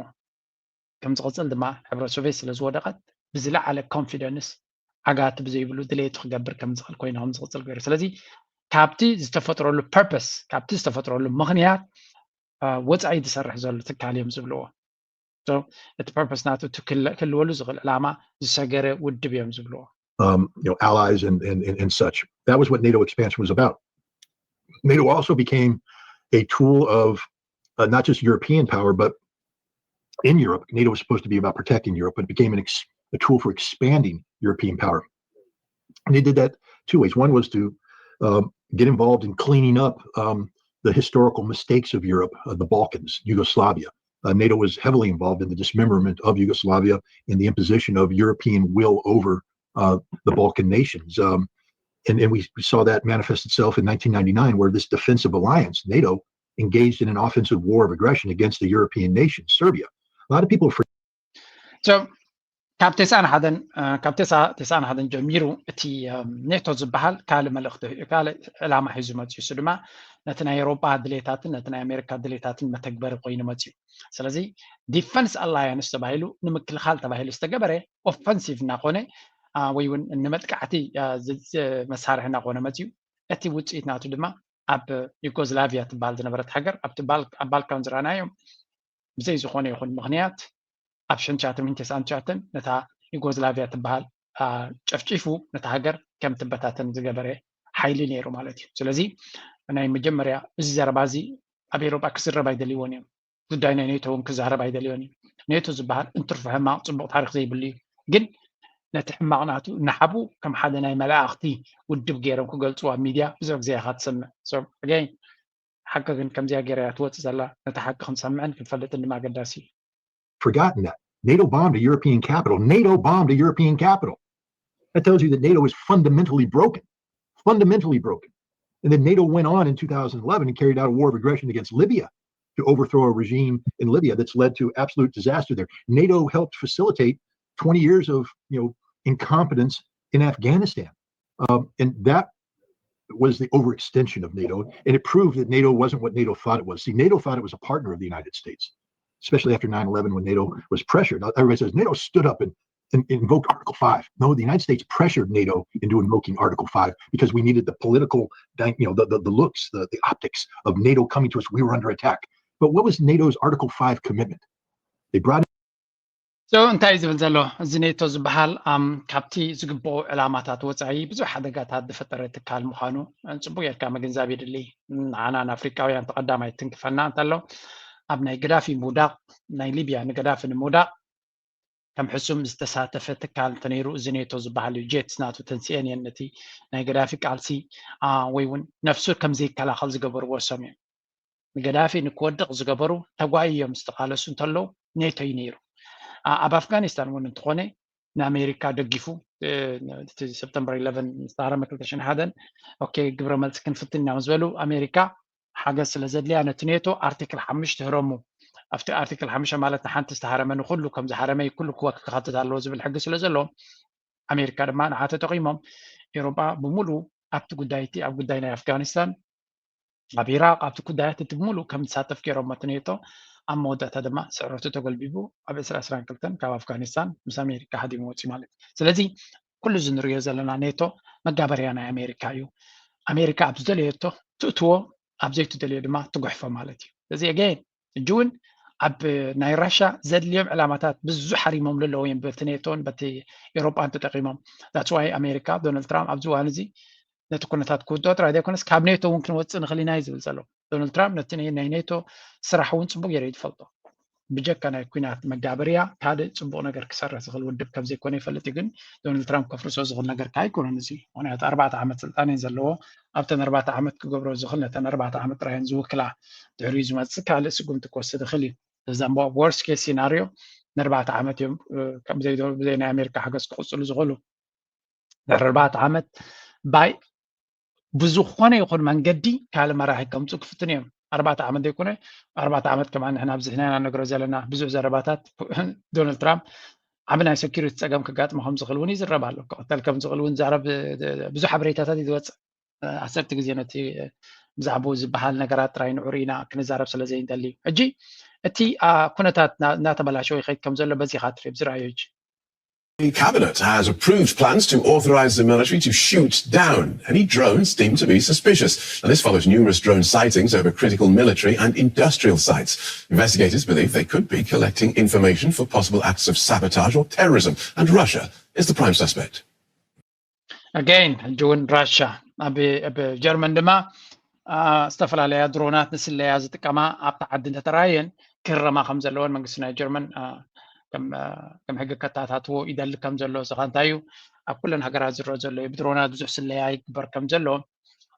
ከም ዝቕፅል ድማ ሕብረት ሶቪየት ስለ ዝወደቐት ብዝለዓለ ኮንፊደንስ ዓጋቲ ብዘይብሉ ድሌቱ ክገብር ከም ዝኽእል ኮይኖም ዝቕፅል ገይሩ። ስለዚ ካብቲ ዝተፈጥረሉ ፐርፐስ ካብቲ ዝተፈጥረሉ ምኽንያት ወፃኢ ዝሰርሕ ዘሎ ትካል እዮም ዝብልዎ። እቲ ፐርፐስ ናቱ ክህልወሉ ዝኽእል ዕላማ ዝሰገረ ውድብ እዮም ዝብልዎ። um, you know, allies and, and, and such. That was what NATO expansion was about. NATO also became a tool of uh, not just European power, but in Europe, NATO was supposed to be about protecting Europe, but it became an ex- a tool for expanding European power. And they did that two ways. One was to um, get involved in cleaning up um, the historical mistakes of Europe, uh, the Balkans, Yugoslavia. Uh, NATO was heavily involved in the dismemberment of Yugoslavia and the imposition of European will over uh, the Balkan nations. Um, and, and we saw that manifest itself in nineteen ninety-nine, where this defensive alliance, NATO, engaged in an offensive war of aggression against the European nation, Serbia. A lot of people forget. So, ካብ ተስዓን ሓደን ካብ ተስዓን ሓደን ጀሚሩ እቲ ኔቶ ዝበሃል ካልእ መልእኽቲ ካልእ ዕላማ ሒዙ መፅኡ። እሱ ድማ ነቲ ናይ ኤውሮጳ ድሌታትን ነቲ ናይ ኣሜሪካ ድሌታትን መተግበሪ ኮይኑ መፅኡ። ስለዚ ዲፈንስ ኣላያንስ ተባሂሉ ንምክልኻል ተባሂሉ ዝተገበረ ኦፈንሲቭ እናኾነ ወይ እውን ንመጥቃዕቲ መሳርሒ እናኾነ መፅኡ። እቲ ውፅኢት ናቱ ድማ ኣብ ዩጎዝላቪያ ትበሃል ዝነበረት ሃገር ኣብቲ ኣብ ባልካን ዝረኣናዮም ብዘይ ዝኾነ ይኹን ምኽንያት ኣብ ሸንቻተን ሚንቴሳንቻተን ነታ ዩጎዝላቪያ ትበሃል ጨፍጪፉ ነታ ሃገር ከም ትበታተን ዝገበረ ሓይሊ ነይሩ ማለት እዩ። ስለዚ ናይ መጀመርያ እዚ ዘረባ እዚ ኣብ ኤሮጳ ክዝረብ ኣይደልይዎን እዮም። ጉዳይ ናይ ኔቶ እውን ክዛረብ ኣይደልዮን እዩ። ኔቶ ዝበሃል እንትርፎ ሕማቕ ፅቡቕ ታሪክ ዘይብሉ እዩ። ግን ነቲ ሕማቕ ናቱ እናሓቡ ከም ሓደ ናይ መላእኽቲ ውድብ ገይሮም ክገልፅዎ ኣብ ሚድያ ብዙሕ ግዜ ኢኻ ትሰምዕ። So again ሓቂ ግን ከምዚኣ ገይራ እያ ትወፅእ ዘላ። ነቲ ሓቂ ክንሰምዕን ክንፈልጥን ድማ ኣገዳሲ እዩ። Forgotten that NATO bombed a European capital. NATO bombed a European capital. That tells you that NATO is fundamentally broken. Fundamentally broken. And then NATO went on in two thousand eleven and carried out a war of aggression against Libya to overthrow a regime in Libya that's led to absolute disaster there. NATO helped facilitate twenty years of you know incompetence in Afghanistan. Um, and that was the overextension of NATO. And it proved that NATO wasn't what NATO thought it was. See, NATO thought it was a partner of the United States, especially after nine eleven when NATO was pressured. Everybody says NATO stood up and, and invoked Article five. No, the United States pressured NATO into invoking Article five because we needed the political, you know, the, the, the looks, the, the optics of NATO coming to us. We were under attack. But what was NATO's Article five commitment? They brought So እንታይ እዩ ዝብል ዘሎ? እዚ ኔቶ ዝበሃል ካብቲ ዝግብኦ ዕላማታት ወፃኢ ብዙሕ ሓደጋታት ዝፈጠረ ትካል ምዃኑ ፅቡቅ ጌርካ ምግንዛብ የድሊ። ንዓና ንኣፍሪቃውያን ተቐዳማይ ትንክፈና እንተሎ ኣብ ናይ ገዳፊ ምውዳቕ፣ ናይ ሊብያ ንገዳፊ ንምውዳቕ ከም ሕሱም ዝተሳተፈ ትካል እንተነይሩ እዚ ኔቶ ዝበሃል እዩ። ጄትስ ናቱ ተንሲኤን እየን ነቲ ናይ ገዳፊ ቃልሲ ወይ እውን ነፍሱ ከም ዘይከላኸል ዝገበርዎ እሶም እዮም። ንገዳፊ ንክወድቕ ዝገበሩ ተጓይ እዮም ዝተቓለሱ እንተለዉ ኔቶ እዩ ነይሩ። ኣብ ኣፍጋኒስታን እውን እንተኾነ ንኣሜሪካ ደጊፉ እቲ ሰፕተምበር ኢለቨን ዝተሃረመ ክልተ ሽሕን ሓደን ኦኬ ግብረ መልሲ ክንፍትን ኢና ምስ በሉ ኣሜሪካ ሓገዝ ስለ ዘድልያ ነቲ ኔቶ ኣርቲክል ሓሙሽተ ህረሙ ኣብቲ ኣርቲክል ሓሙሽተ ማለት ንሓንቲ ዝተሃረመ ንኩሉ ከም ዝሃረመ ኩሉ ክወክል ክሓትት ኣለዎ ዝብል ሕጊ ስለ ዘሎ ኣሜሪካ ድማ ንዓ ተጠቒሞም ኤሮጳ ብምሉእ ኣብቲ ጉዳይ እቲ ኣብ ጉዳይ ናይ ኣፍጋኒስታን ኣብ ኢራቅ ኣብቲ ጉዳያት እቲ ብምሉእ ከም ዝሳተፍ ገይሮም እቲ ኔቶ ኣብ መወዳእታ ድማ ስዕረቱ ተጎልቢቡ ኣብ ዕስራ ዕስራን ክልተን ካብ ኣፍጋኒስታን ምስ ኣሜሪካ ሃዲሙ ወፂኡ ማለት እዩ። ስለዚ ኩሉ እዚ ንሪኦ ዘለና ኔቶ መጋበርያ ናይ ኣሜሪካ እዩ። ኣሜሪካ ኣብ ዝደለየቶ ትእትዎ ኣብ ዘይትደልዮ ድማ ትጉሕፎ ማለት እዩ። ስለዚ again ሕጂ እውን ኣብ ናይ ራሻ ዘድልዮም ዕላማታት ብዙሕ ሓሪሞም ኣለዎ እዮም በቲ ኔቶን በቲ ኤሮጳን ተጠቂሞም። That's why ኣሜሪካ ዶናልድ ትራምፕ ኣብዚ እዋን እዚ ነቲ ኩነታት ክውድኦ ጥራይ ዘይኮነስ ካብ ኔቶ እውን ክንወፅእ ንኽእል ኢና እዩ ዝብል ዘሎ ዶናልድ ትራምፕ። ነቲ ናይ ኔቶ ስራሕ እውን ፅቡቅ ገይሩ እዩ ዝፈልጦ። ብጀካ ናይ ኩናት መጋበርያ ካልእ ፅቡቅ ነገር ክሰርሕ ዝኽእል ውድብ ከም ዘይኮነ ይፈልጥ እዩ። ግን ዶናልድ ትራምፕ ከፍርሶ ዝኽእል ነገር ከዓ ኣይኮነን እዚ። ምክንያቱ ኣርባዕተ ዓመት ስልጣን እየን ዘለዎ። ኣብተን ኣርባዕተ ዓመት ክገብሮ ዝኽእል ነተን ኣርባዕተ ዓመት ጥራይ እየን ዝውክላ። ድሕሪኡ ዝመፅእ ካልእ ስጉምቲ ክወስድ ይኽእል እዩ። እዛ worst case scenario ንኣርባዕተ ዓመት እዮም ብዘይ ናይ ኣሜሪካ ሓገዝ ክቕፅሉ ዝኽእሉ። ድሕሪ ኣርባዕተ ዓመት ባይ ብዝኾነ ይኹን መንገዲ ካልእ መራሒ ከምፅኡ ክፍትኑ እዮም። ኣርባዕተ ዓመት ዘይኮነ ኣርባዕተ ዓመት ከማን ንሕና ኣብዚ ሕና ኢና ነግሮ ዘለና ብዙሕ ዘረባታት ዶናልድ ትራምፕ ዓቢ ናይ security ፀገም ክጋጥሞ ከም ዝኽእል እውን ይዝረብ ኣሎ። ክቕተል ከም ዝኽእል እውን ዛረብ ብዙሕ ሓበሬታታት እዩ ዝወፅእ። ዓሰርተ ግዜ ነቲ ብዛዕባኡ ዝበሃል ነገራት ጥራይ ንዑር ኢና ክንዛረብ ስለ ዘይንደሊ ሕጂ እቲ ኩነታት እናተበላሸወ ይኸይድ ከም ዘሎ በዚኻ ትሪኦ ዝረኣዮ ሕጂ The cabinet has approved plans to authorize the military to shoot down any drones deemed to be suspicious. And this follows numerous drone sightings over critical military and industrial sites. Investigators believe they could be collecting information for possible acts of sabotage or terrorism. And Russia is the prime suspect. Again ሕጂ እውን ራሻ ኣብ ጀርመን ድማ ዝተፈላለያ ድሮናት ንስለያ ዝጥቀማ ኣብቲ ዓዲ እንተተራየን ክህረማ ከም ዘለወን መንግስቲ ናይ ጀርመን ከም ሕጊ ከታታትዎ ይደሊ ከም ዘሎ። ስኻ እንታይ እዩ ኣብ ኩለን ሃገራት ዝረአ ዘሎ እዩ። ብድሮናት ብዙሕ ስለያ ይግበር ከም ዘሎ።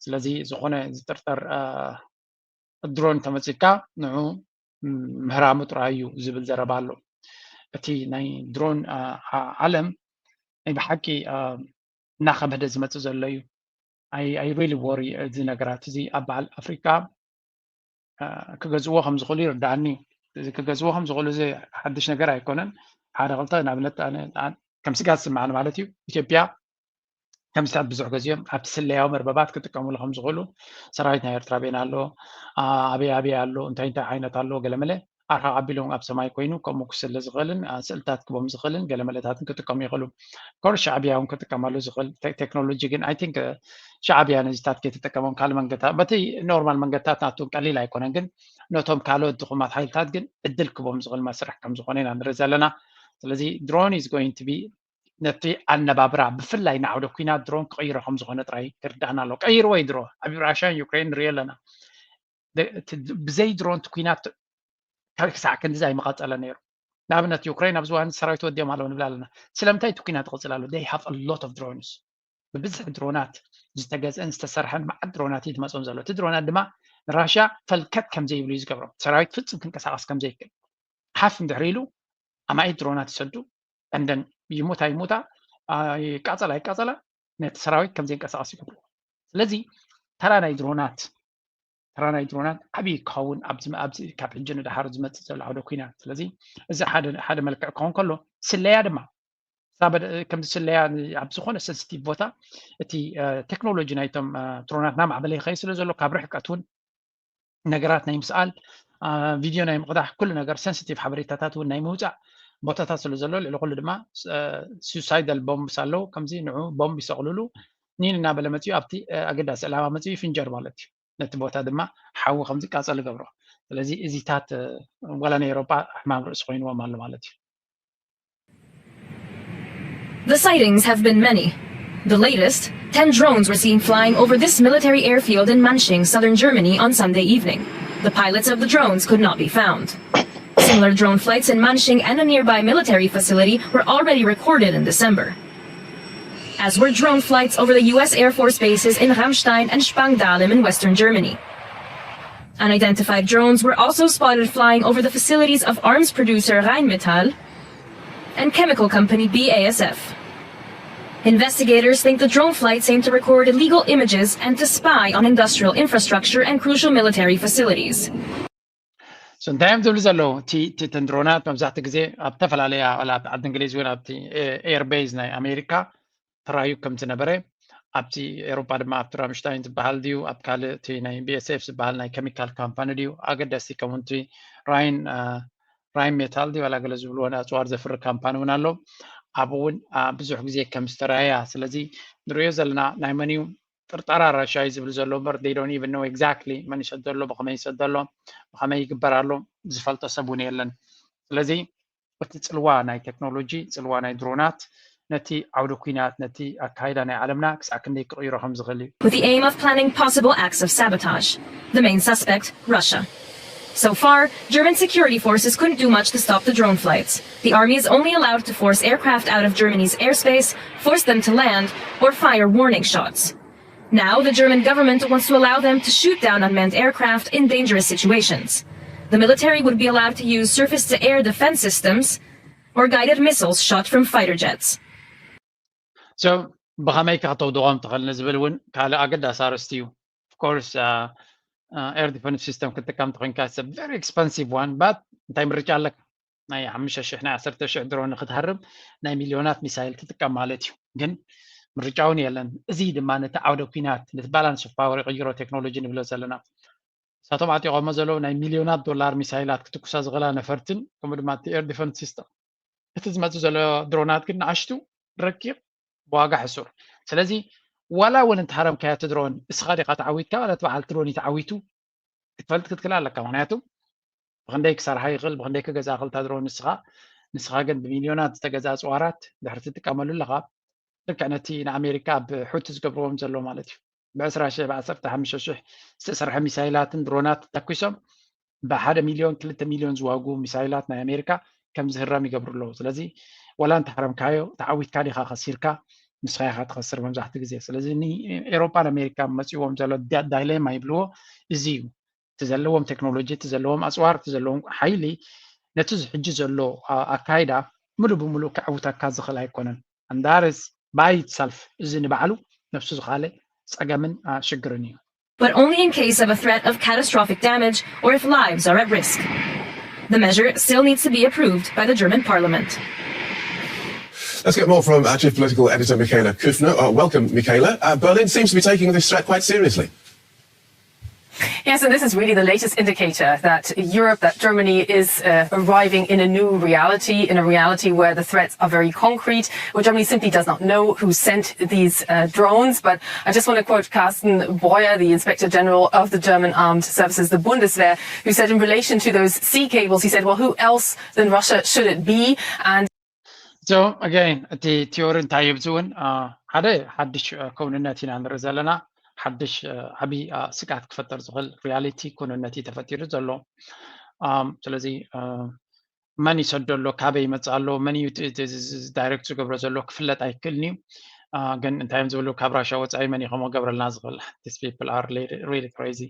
ስለዚ ዝኾነ ዝጥርጠር ድሮን ተመፂካ ንዑ ምህራሙ ጥራይ እዩ ዝብል ዘረባ ኣሎ። እቲ ናይ ድሮን ዓለም ናይ ብሓቂ እናኸበደ ዝመፅእ ዘሎ እዩ። I really worry እዚ ነገራት እዚ ኣብ በዓል ኣፍሪካ ክገዝእዎ ከም ዝኽእሉ ይርዳኣኒ። እዚ ክገዝእዎ ከም ዝኽእሉ እዚ ሓድሽ ነገር ኣይኮነን። ሓደ ክልተ ንኣብነት ከም ስጋት ዝስምዓኒ ማለት እዩ ኢትዮጵያ ከም ስጋት ብዙሕ ገዚኦም ኣብቲ ስለያዊ መርበባት ክጥቀምሉ ከም ዝኽእሉ ሰራዊት ናይ ኤርትራ ቤን ኣሎ ኣበይ ኣበይ ኣሎ እንታይ እንታይ ዓይነት ኣሎ ገለመለ ኣርሓ ኣቢሎም ኣብ ሰማይ ኮይኑ ከምኡ ክስለ ዝኽእልን ስእልታት ክቦም ዝኽእልን ገለመለታትን ክጥቀሙ ይኽእሉ። ኮርስ ሻዕብያ እውን ክጥቀመሉ ዝኽእል ቴክኖሎጂ ግን I think ሻዕብያ ነዚታት ከይተጠቀሞም ካልእ መንገድታት በቲ ኖርማል መንገድታት ናቱ ቀሊል ኣይኮነን ግን ነቶም ካልኦት ድኹማት ሓይልታት ግን ዕድል ክቦም ዝኽእል መስርሕ ከም ዝኾነ ኢና ንርኢ ዘለና። ስለዚ drone is going to be ነቲ ኣነባብራ ብፍላይ ንዓውደ ኩናት ድሮን ክቕይሮ ከም ዝኾነ ጥራይ ይርዳእና ኣሎ። ቀይርዎ እዩ ድሮ ኣብ ራሽያን ዩክሬን ንሪኦ ኣለና። ደ- እቲ ድ- ብዘይ ድሮን እቲ ኩናት ካብ ክሳዕ ክንዲዚ ኣይምቐጸለ ነይሩ። ንኣብነት ዩክሬን ኣብዚ እዋን ሰራዊት ወዲኦም ኣለዉ ንብል ኣለና። ስለምንታይ እቲ ኩናት ይቕጽል ኣሎ? They have a lot of drones። ብብዝሒ ድሮናት ዝተገዝአን ዝተሰርሐን መዓት ድሮናት እዩ ዝመጾም ዘሎ። እቲ ድሮናት ድማ ንራሽያ ፈልከት ከም ዘይብሉ እዩ ዝገብሮም። ሰራዊት ፍጹም ክንቀሳቐስ ከም ዘይክእል ሓፍ እንድሕር ኢሉ ኣማኢት ድሮናት ይሰዱ። እንደን ይሙት ኣይሙታ ይቃጸል ኣይቃጸላ ነቲ ሰራዊት ከም ዘይንቀሳቐስ ይገብሩ። ስለዚ ተራ ናይ ድሮናት ተራ ናይ ድሮናት ዓብዪ ክኸውን ኣብዚ ኣብዚ ካብ ሕጂ ንደሓር ዝመፅእ ዘሎ ዓውደ ኩናት። ስለዚ እዚ ሓደ ሓደ መልክዕ ክኸውን ከሎ ስለያ ድማ ሳበ- ከምዚ ስለያ ን- ኣብ ዝኾነ ሰንስቲቭ ቦታ እቲ ቴክኖሎጂ ናይቶም ድሮናት ናማዕበለ ይኸይ ስለ ዘሎ ካብ ርሕቀት እውን ነገራት ናይ ምስኣል ቪድዮ ናይ ምቕዳሕ ኩሉ ነገር ሰንስቲቭ ሓበሬታታት እውን ናይ ምውፃእ ቦታታት ስለ ዘሎ ልዕሊ ኩሉ ድማ ሱሳይዳል ቦምብስ ኣለዉ ከምዚ ንዑ ቦምብ ይሰቕልሉ ኒን እናበለ መፅኡ ኣብቲ ኣገዳሲ ዕላማ መፅኡ ይፍንጀር ማለት እዩ ነቲ ቦታ ድማ ሓዊ ከምዚ ቃፀል ይገብሮ ስለዚ እዚታት ዋላ ናይ ኤሮጳ ሕማም ርእሲ ኮይንዎም ኣሎ ማለት እዩ The sightings have been many. The latest, ten drones were seen flying over this military airfield in Manching, southern Germany, on Sunday evening. The pilots of the drones could not be found. Similar drone flights in Manching and a nearby military facility were already recorded in December, as were drone flights over the U S Air Force bases in Ramstein and Spangdahlem in western Germany. Unidentified drones were also spotted flying over the facilities of arms producer Rheinmetall and chemical company B A S F. Investigators think the drone flights aim to record illegal images and to spy on industrial infrastructure and crucial military facilities. So እንታይ እዮም ዝብሉ ዘለዉ እቲ እቲ እተን ድሮናት መብዛሕትኡ ግዜ ኣብ ዝተፈላለያ ዋላ ኣብቲ ዓዲ እንግሊዝ እውን ኣብቲ ኤርቤዝ ናይ ኣሜሪካ ተራዩ ከም ዝነበረ ኣብቲ ኤሮፓ ድማ ኣብቲ ራምሽታይን ዝበሃል ድዩ ኣብ ካልእ እቲ ናይ ቢኤስኤፍ ዝበሃል ናይ ኬሚካል ካምፓኒ ድዩ ኣገደስቲ ከምኡንቲ ራይን ራይን ሜታል ድዩ ዋላ ገለ ዝብልዎ ኣፅዋር ዘፍሪ ካምፓኒ እውን ኣሎ ኣብኡ እውን ብዙሕ ግዜ ከም ዝተረኣያ ስለዚ ንሪኦ ዘለና ናይ መን እዩ ጥርጠራ ራሻ እዩ ዝብል ዘሎ እምበር they don't even know exactly መን ይሰዶ ኣሎ ብኸመይ ይሰዶ ኣሎ ብኸመይ ይግበር ኣሎ ዝፈልጦ ሰብ እውን የለን ስለዚ እቲ ፅልዋ ናይ ቴክኖሎጂ ፅልዋ ናይ ድሮናት ነቲ ዓውደ ኩናት ነቲ ኣካይዳ ናይ ዓለምና ክሳዕ ክንደይ ክቕይሮ ከም ዝኽእል እዩ with the aim of planning possible acts of sabotage. The main suspect, Russia. So far, German security forces couldn't do much to stop the drone flights. The army is only allowed to force aircraft out of Germany's airspace, force them to land, or fire warning shots. Now, the German government wants to allow them to shoot down unmanned aircraft in dangerous situations. The military would be allowed to use surface to air defense systems or guided missiles shot from fighter jets. So ብኸመይ ከተውድቖም ትኽእል ንዝብል እውን ካልእ ኣገዳሲ ኣርእስቲ እዩ። Of course air defense system ክትጥቀም ተኮንካ very expensive one but እንታይ ምርጫ ኣለካ? ናይ ሓሙሽተ ሽሕ ናይ ዓሰርተ ሽሕ ድሮን ንክትሃርም ናይ ሚልዮናት ሚሳይል ትጥቀም ማለት እዩ። ግን ምርጫ እውን የለን። እዚ ድማ ነቲ ዓውደ ኩናት ነቲ ባላንስ ኦፍ ፓወር ይቕይሮ ቴክኖሎጂ ንብሎ ዘለና። ንሳቶም ዓጢቖሞ ዘለዉ ናይ ሚልዮናት ዶላር ሚሳይላት ክትኩሳ ዝኽእላ ነፈርትን ከምኡ ድማ እቲ air defense system እቲ ዝመፅእ ዘሎ ድሮናት ግን ንኣሽቱ ረቂቕ ብዋጋ ሕሱር። ስለዚ ዋላ እውን እንተሃረምካዮ እቲ ድሮን እስኻ ዲኻ ተዓዊትካ ዋላ እቲ በዓል እቲ ድሮን እዩ ተዓዊቱ ክትፈልጥ ክትክእል ኣለካ። ምክንያቱ ብክንደይ ክሰርሓ ይኽእል ብክንደይ ክገዝኣ ክእል እታ ድሮን ንስኻ ንስኻ ግን ብሚልዮናት ዝተገዝኣ ኣፅዋራት ድሕሪ ትጥቀመሉ ኣለኻ። ልክዕ ነቲ ንኣሜሪካ ኣብ ሑቲ ዝገብርዎም ዘሎ ማለት እዩ። ብዕስራ ሽሕ ብዓሰርተ ሓሙሽተ ሽሕ ዝተሰርሐ ሚሳይላትን ድሮናት ተኩሶም ብሓደ ሚልዮን ክልተ ሚልዮን ዝዋጉ ሚሳይላት ናይ ኣሜሪካ ከም ዝህረም ይገብሩ ኣለዉ። ስለዚ ዋላ እንተሃረምካዮ ተዓዊትካ ዲኻ ከሲርካ ንስኻ ኢኻ ትኸስር መብዛሕትኡ ግዜ። ስለዚ ንኤሮፓን ኣሜሪካን መፂዎም ዘሎ ዳይሌማ ይብልዎ እዚ እዩ። እቲ ዘለዎም ቴክኖሎጂ፣ እቲ ዘለዎም ኣፅዋር፣ እቲ ዘለዎም ሓይሊ ነቲ ሕጂ ዘሎ ኣካይዳ ሙሉእ ብሙሉእ ከዕውተካ ዝኽእል ኣይኮነን። And that is by itself እዚ ንባዕሉ ነብሱ ዝኻለ ፀገምን ሽግርን እዩ። But only in case of a threat of catastrophic damage or if lives are at risk. The measure still needs to be approved by the German parliament. Let's get more from our chief political editor, Michaela Kufner. Uh, welcome, Michaela. Uh, Berlin seems to be taking this threat quite seriously. Yes, and this is really the latest indicator that Europe, that Germany is uh, arriving in a new reality, in a reality where the threats are very concrete, where Germany simply does not know who sent these uh, drones. But I just want to quote Carsten Breuer, the Inspector General of the German Armed Services, the Bundeswehr, who said in relation to those sea cables, he said, well, who else than Russia should it be? And So again እቲ ቲዮሪ እንታይ እዩ? እዚ እውን ሓደ ሓድሽ ክውንነት ኢና ንርኢ ዘለና። ሓድሽ ዓብዪ ስግኣት ክፈጠር ዝኽእል ሪያሊቲ ክውንነት እዩ ተፈጢሩ ዘሎ። ስለዚ መን ይሰዶ ኣሎ፣ ካበይ ይመፅእ ኣሎ፣ መን እዩ ዳይሬክት ዝገብሮ ዘሎ ክፍለጥ ኣይክእልን እዩ። ግን እንታይ እዮም ዝብሉ፣ ካብ ራሻ ወፃኢ መን እዩ ከምኡ ገብረልና ዝኽእል? These people are really crazy።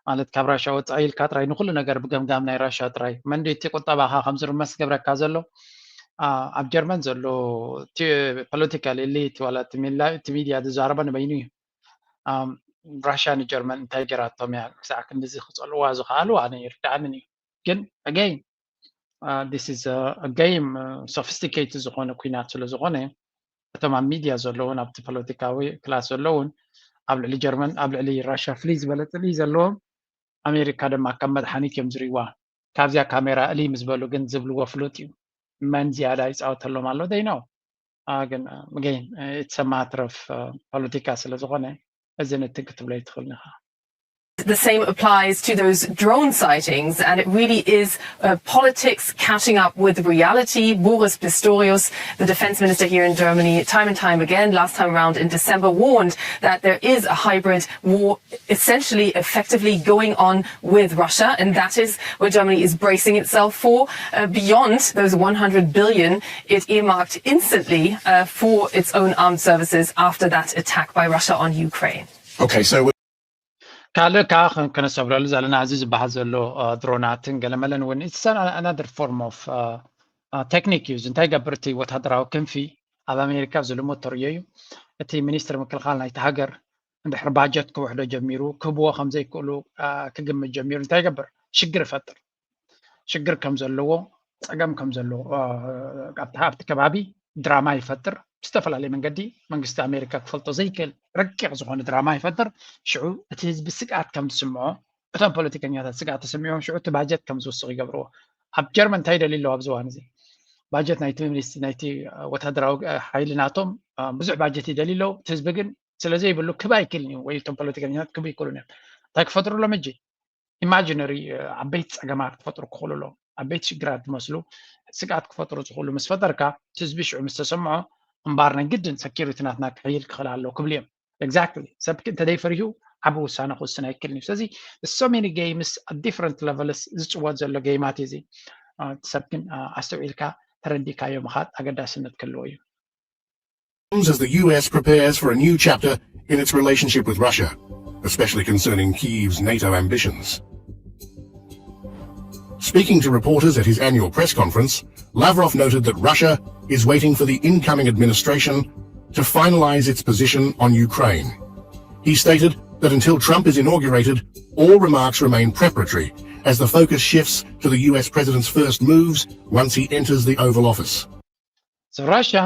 ማለት ካብ ራሻ ወፃኢ ኢልካ ጥራይ ንኩሉ ነገር ብገምጋም ናይ ራሻ ጥራይ፣ መንዲ እቲ ቁጠባኻ ከም ዝርመስ ገብረካ ዘሎ። ኣብ ጀርመን ዘሎ ፖለቲካል ኤሊት ዋላ እቲ ሚድያ ዝዛረቦ ንበይኑ እዩ። ራሻ ንጀርመን እንታይ ገይራቶም እያ ክሳዕ ክንድዚ ክፀልዋ ዝኽኣሉ? ኣነ ይርድኣንን እዩ። ግን again this is game፣ ሶፊስቲኬትድ ዝኾነ ኩናት ስለ ዝኾነ፣ እቶም ኣብ ሚድያ ዘለውን ኣብቲ ፖለቲካዊ ክላስ ዘለውን ኣብ ልዕሊ ጀርመን፣ ኣብ ልዕሊ ራሻ ፍልይ ዝበለ ፅልኢ ዘለዎም፣ ኣሜሪካ ድማ ከም መድሓኒት እዮም ዝሪእዋ። ካብዚኣ ካሜራ እልይ ምስ በሉ ግን ዝብልዎ ፍሉጥ እዩ። መን ዝያዳ ይፃወተሎም ኣሎ? They know። ግን again it's a matter of ፖለቲካ ስለ ዝኾነ፣ እዚ ንትን ክትብሎ ይትኽእል ኢኻ። The same applies to those drone sightings, and it really is uh, politics catching up with reality. Boris Pistorius, the defense minister here in Germany, time and time again, last time around in December, warned that there is a hybrid war essentially, effectively going on with Russia, and that is what Germany is bracing itself for. Uh, beyond those one hundred billion it earmarked instantly uh, for its own armed services after that attack by Russia on Ukraine. Okay, so ካልእ ከዓ ከነስተብለሉ ዘለና፣ እዚ ዝበሃል ዘሎ ድሮናትን ገለመለን እውን it's another form of ቴክኒክ እዩ። እንታይ ገብር፣ እቲ ወታደራዊ ክንፊ ኣብ ኣሜሪካ ዝልሙድ ተርእዮ እዩ። እቲ ሚኒስትር ምክልኻል ናይቲ ሃገር እንድሕር ባጀት ክውሕዶ ጀሚሩ፣ ክህብዎ ከም ዘይክእሉ ክግምት ጀሚሩ እንታይ ይገብር? ሽግር ይፈጥር። ሽግር ከም ዘለዎ፣ ፀገም ከም ዘለዎ ኣብቲ ከባቢ ድራማ ይፈጥር። ብዝተፈላለየ መንገዲ መንግስቲ ኣሜሪካ ክፈልጦ ዘይክእል ረቂቕ ዝኾነ ድራማ ይፈጥር። ሽዑ እቲ ህዝቢ ስግኣት ከም ዝስምዖ፣ እቶም ፖለቲከኛታት ስግኣት ተሰሚዖም ሽዑ እቲ ባጀት ከም ዝውስኽ ይገብርዎ። ኣብ ጀርመን እንታይ ይደልዩ ኣለዉ ኣብዚ እዋን እዚ? ባጀት ናይቲ ሚኒስትሪ ናይቲ ወታደራዊ ሓይሊ ናቶም ብዙሕ ባጀት ይደልዩ ኣለዉ። እቲ ህዝቢ ግን ስለ ዘይብሉ ክብ ኣይክእልን እዩ፣ ወይ እቶም ፖለቲከኛታት ክብ ይክእሉን እዮም። እንታይ ክፈጥሩ ኣለዎም ሕጂ? ኢማጂነሪ ዓበይቲ ፀገማት ክፈጥሩ ክኽእሉ ኣለዎም። ዓበይቲ ሽግራት ዝመስሉ ስግኣት ክፈጥሩ ዝኽእሉ ምስ ፈጠርካ፣ እቲ ህዝቢ ሽዑ ምስ ተሰምዖ፣ እምባር ናይ ግድን ሰኪሪቲ ናትና ክሕይል ክኽእል ኣለዎ ክብሉ እዮም። ኤግዛክትሊ። ሰብ እንተደይፈሪሁ ዓቢ ውሳነ ክውስን ኣይክእልን እዩ። ስለዚ so many games at different levels ዝፅወት ዘሎ ጌማት እዩ እዚ። ሰብ ግን ኣስተውዒልካ ተረዲእካዮ ምኻድ ኣገዳስነት ክህልዎ እዩ። As the U S prepares for a new chapter in its relationship with Russia, especially concerning Kyiv's NATO ambitions. Speaking to reporters at his annual press conference, Lavrov noted that Russia is waiting for the incoming administration to finalize its position on Ukraine. He stated that until Trump is inaugurated, all remarks remain preparatory as the focus shifts to the U S president's first moves once he enters the Oval Office. ራሽያ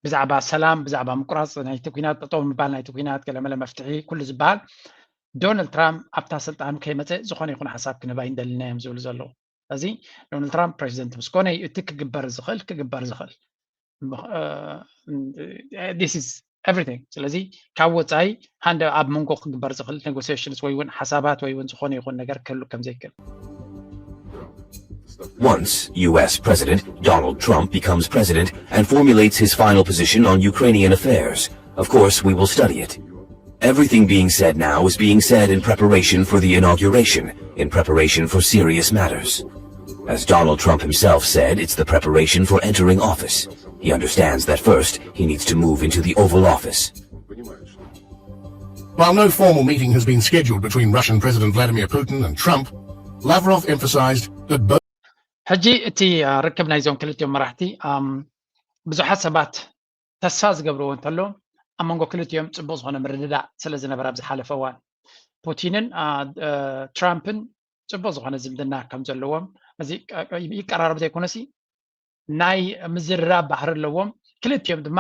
ብዛዕባ ሰላም፣ ብዛዕባ ምቁራፅ ናይቲ ኩናት፣ ጠጠው ምባል ናይቲ ኩናት፣ ገለመለ መፍትሒ ኩሉ ዝበሃል፣ ዶናልድ ትራምፕ ኣብታ ስልጣን ከይመፀ ዝኾነ ይኹን ሓሳብ ክንህብ ኣይንደልን ኢና እዮም ዝብሉ ዘለዉ። ስለዚ ዶናልድ ትራምፕ ፕሬዚደንት ምስ ኮነ እዩ እቲ ክግበር ዝኽእል ክግበር ዝኽእል። This is everything። ስለዚ ካብ ወፃኢ ሃንደ ኣብ መንጎ ክግበር ዝኽእል ኔጎሲሽንስ ወይ እውን ሓሳባት ወይ እውን ዝኾነ ይኹን ነገር ክህሉ ከም ዘይክእል። Once U S President Donald Trump becomes president and formulates his final position on Ukrainian affairs, of course we will study it. Everything being said now is being said in preparation for the inauguration, in preparation for serious matters. As Donald Trump himself said, it's the preparation for entering office. He understands that first he needs to move into the Oval Office. While no formal meeting has been scheduled between Russian President Vladimir Putin and Trump, Lavrov emphasized that both ሕጂ እቲ ርክብ ናይዞም ክልቲኦም መራሕቲ ብዙሓት ሰባት ተስፋ ዝገብርዎ እንተሎ፣ ኣብ መንጎ ክልቲኦም ፅቡቅ ዝኾነ ምርድዳእ ስለ ዝነበረ ኣብ ዝሓለፈ እዋን ፑቲንን ትራምፕን ፅቡቅ ዝኾነ ዝምድና ከም ዘለዎም፣ እዚ ይቀራረቡ ዘይኮነሲ ናይ ምዝርራብ ባህሪ ኣለዎም። ክልቲኦም ድማ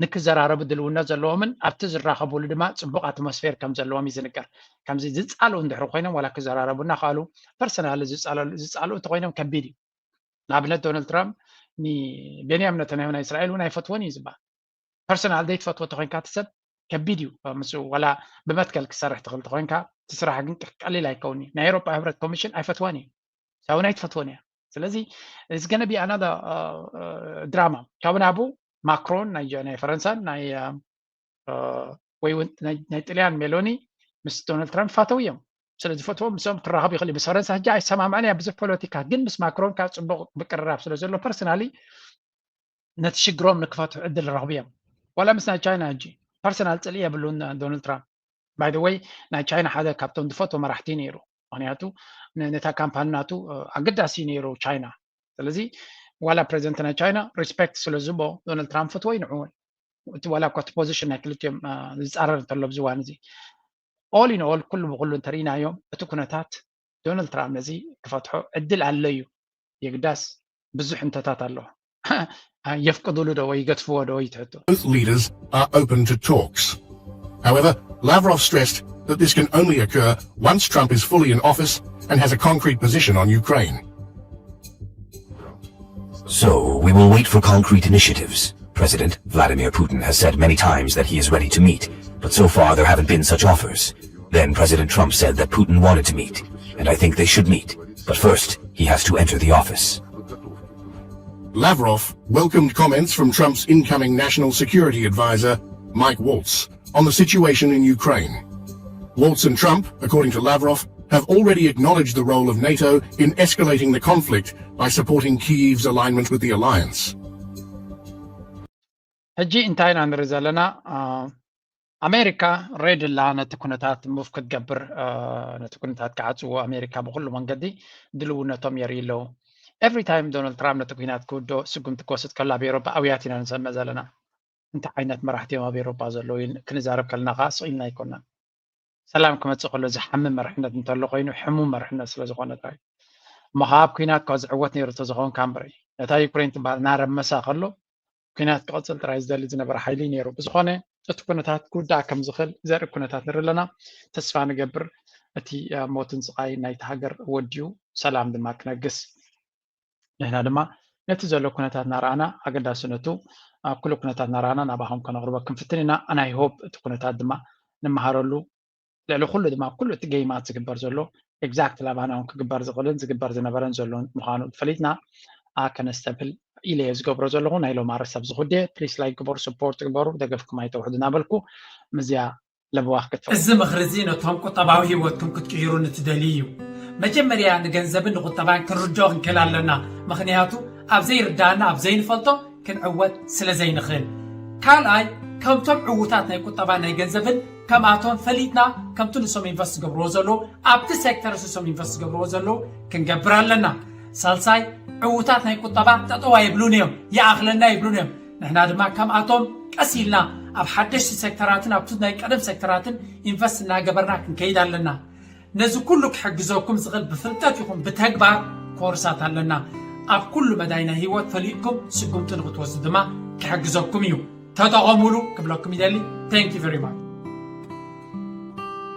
ንክዘራረቡ ድልውነት ዘለዎምን ኣብቲ ዝራኸብሉ ድማ ፅቡቅ ኣትሞስፌር ከም ዘለዎም እዩ ዝንገር። ከምዚ ዝፃልኡ እንድሕር ኮይኖም ዋላ ክዘራረቡ እናኸኣሉ ፐርሰናል ዝፃልኡ እንተኮይኖም ከቢድ እዩ። ንኣብነት ዶናልድ ትራምፕ ንቤንያሚን ነታንያሁ ናይ እስራኤል እውን ኣይፈትዎን እዩ ዝበሃል። ፐርሰናል ዘይትፈትዎ ተኮይንካ እቲ ሰብ ከቢድ እዩ ምስ ዋላ ብመትከል ክሰርሕ ትኽእል ተኮይንካ እቲ ስራሕ ግን ቀሊል ኣይከውን እዩ። ናይ ኤሮጳ ህብረት ኮሚሽን ኣይፈትዋን እዩ። ሳውን ኣይትፈትዎን እያ። ስለዚ it's gonna be another drama። ካብ ናቡ ማክሮን ናይ ፈረንሳን ናይ ወይ እውን ናይ ጥልያን ሜሎኒ ምስ ዶናልድ ትራምፕ ይፋተው እዮም። ስለዝፈትዎም ምስኦም ክራኸቡ ይኽእል እዩ። ምስ ፈረንሳ ሕጂ ኣይሰማምዕን እያ ብዙሕ ፖለቲካ፣ ግን ምስ ማክሮን ካብ ፅቡቕ ምቅርራብ ስለ ዘሎ ፐርሰናሊ ነቲ ሽግሮም ንክፈትሑ ዕድል ረኽቡ እዮም። ዋላ ምስ ናይ ቻይና ሕጂ ፐርሰናል ፅልኢ የብሉን ዶናልድ ትራምፕ። ባይ ወይ ናይ ቻይና ሓደ ካብቶም ዝፈትዎ መራሕቲ ነይሩ። ምክንያቱ ነታ ካምፓኒ ናቱ ኣገዳሲ ነይሩ ቻይና። ስለዚ ዋላ ፕሬዚደንት ናይ ቻይና ሪስፔክት ስለ ዝቦ ዶናልድ ትራምፕ ፈትዎ ይንዕውን እቲ ዋላ እኳ እቲ ፖዚሽን ናይ ክልቲኦም ዝፃረር እንተሎ ኣብዚ እዋን እዚ። ኦል ኢን ኦል ኩሉ ብኩሉ እንተርኢናዮም እቲ ኩነታት ዶናልድ ትራምፕ ነዚ ክፈትሖ ዕድል ኣሎ እዩ። የግዳስ ብዙሕ እንተታት ኣሎ። የፍቅዱሉ ዶ ወይ ይገድፍዎ ዶ ይትሕቱ። Both leaders are open to talks. However, Lavrov stressed that this can only occur once Trump is fully in office and has a concrete position on Ukraine. So, we will wait for concrete initiatives. President Vladimir Putin has said many times that he is ready to meet, but so far there haven't been such offers. Then President Trump said that Putin wanted to meet, and I think they should meet. But first, he has to enter the office. Lavrov welcomed comments from Trump's incoming National Security Advisor, Mike Waltz, on the situation in Ukraine. Waltz and Trump, according to Lavrov, have already acknowledged the role of NATO in escalating the conflict by supporting Kyiv's alignment with the alliance. ሕጂ እንታይ ኢና ንርኢ ዘለና? ኣሜሪካ ሬዲ ኣላ ነቲ ኩነታት ሙቭ ክትገብር፣ ነቲ ኩነታት ክዓፅዎ ኣሜሪካ ብኩሉ መንገዲ ድልውነቶም የርኢ ኣለዉ። ኤቭሪ ታይም ዶናልድ ትራምፕ ነቲ ኩናት ክውዶ ስጉምቲ ክወስድ ከሎ ኣብ ኤሮፓ ኣውያት ኢና ንሰምዕ ዘለና። እንታይ ዓይነት መራሕቲ እዮም ኣብ ኤሮፓ ዘለዉ ክንዛረብ ከለና ከዓ ስቕ ኢልና ኣይኮናን። ሰላም ክመፅእ ከሎ ዝሓምም መርሕነት እንተሎ ኮይኑ ሕሙም መርሕነት ስለ ዝኾነ ጥራይ እሞ ከዓ ኣብ ኩናት እኳ ዝዕወት ነይሩ ተዝኸውን ካምበረ ነታ ዩክሬን ትበሃል እናረመሳ ከሎ ኩናት ክቕፅል ጥራይ ዝደሊ ዝነበረ ሓይሊ ነይሩ። ብዝኾነ እቲ ኩነታት ክውዳእ ከም ዝኽእል ዘርኢ ኩነታት ንርኢ ኣለና። ተስፋ ንገብር እቲ ሞትን ስቓይ ናይቲ ሃገር ወዲኡ ሰላም ድማ ክነግስ። ንሕና ድማ ነቲ ዘሎ ኩነታት እናረኣና ኣገዳስነቱ ኣብ ኩሉ ኩነታት እናረኣና ናባኹም ከነቕርቦ ክንፍትን ኢና። ኣናይ ሆፕ እቲ ኩነታት ድማ ንመሃረሉ ልዕሊ ኩሉ ድማ ኩሉ እቲ ገይማት ዝግበር ዘሎ ኤግዛክት ላባና እውን ክግበር ዝኽእልን ዝግበር ዝነበረን ዘሎን ምዃኑ ፈሊጥና ከነስተብህል ኢለ እየ ዝገብሮ ዘለኹ። ናይ ሎም ኣርስ ኣብ ዝኹዴ ፕሊስ ላይክ ግበሩ፣ ስፖርት ግበሩ፣ ደገፍኩም ኣይተውሕዱ እናበልኩ ምዝያ ለበዋ ክትፈ እዚ ምኽሪ እዚ ነቶም ቁጠባዊ ህይወትኩም ክትቅይሩ ንትደልዩ እዩ። መጀመርያ ንገንዘብን ንቁጠባን ክንርድኦ ክንክእል ኣለና። ምኽንያቱ ኣብ ዘይርዳእና ኣብ ዘይንፈልጦ ክንዕወት ስለ ዘይንኽእል። ካልኣይ ከምቶም ዕዉታት ናይ ቁጠባ ናይ ገንዘብን ከምኣቶም ፈሊጥና ከምቲ ንሶም ኢንቨስት ዝገብርዎ ዘለዉ ኣብቲ ሴክተር ንሶም ኢንቨስት ዝገብርዎ ዘለዉ ክንገብር ኣለና። ሳልሳይ ዕዉታት ናይ ቁጠባ ጠጠው ኣይብሉን እዮም፣ ይኣኽለና ይብሉን እዮም። ንሕና ድማ ከምኣቶም ቀስ ኢልና ኣብ ሓደሽቲ ሴክተራትን ኣብቲ ናይ ቀደም ሴክተራትን ኢንቨስት እናገበርና ክንከይድ ኣለና። ነዚ ኩሉ ክሕግዘኩም ዝኽእል ብፍልጠት ይኹን ብተግባር ኮርሳት ኣለና። ኣብ ኩሉ መዳይ ናይ ህይወት ፈሊጥኩም ስጉምቲ ንክትወስዱ ድማ ክሕግዘኩም እዩ። ተጠቐሙሉ ክብለኩም ይደሊ። Thank you very much።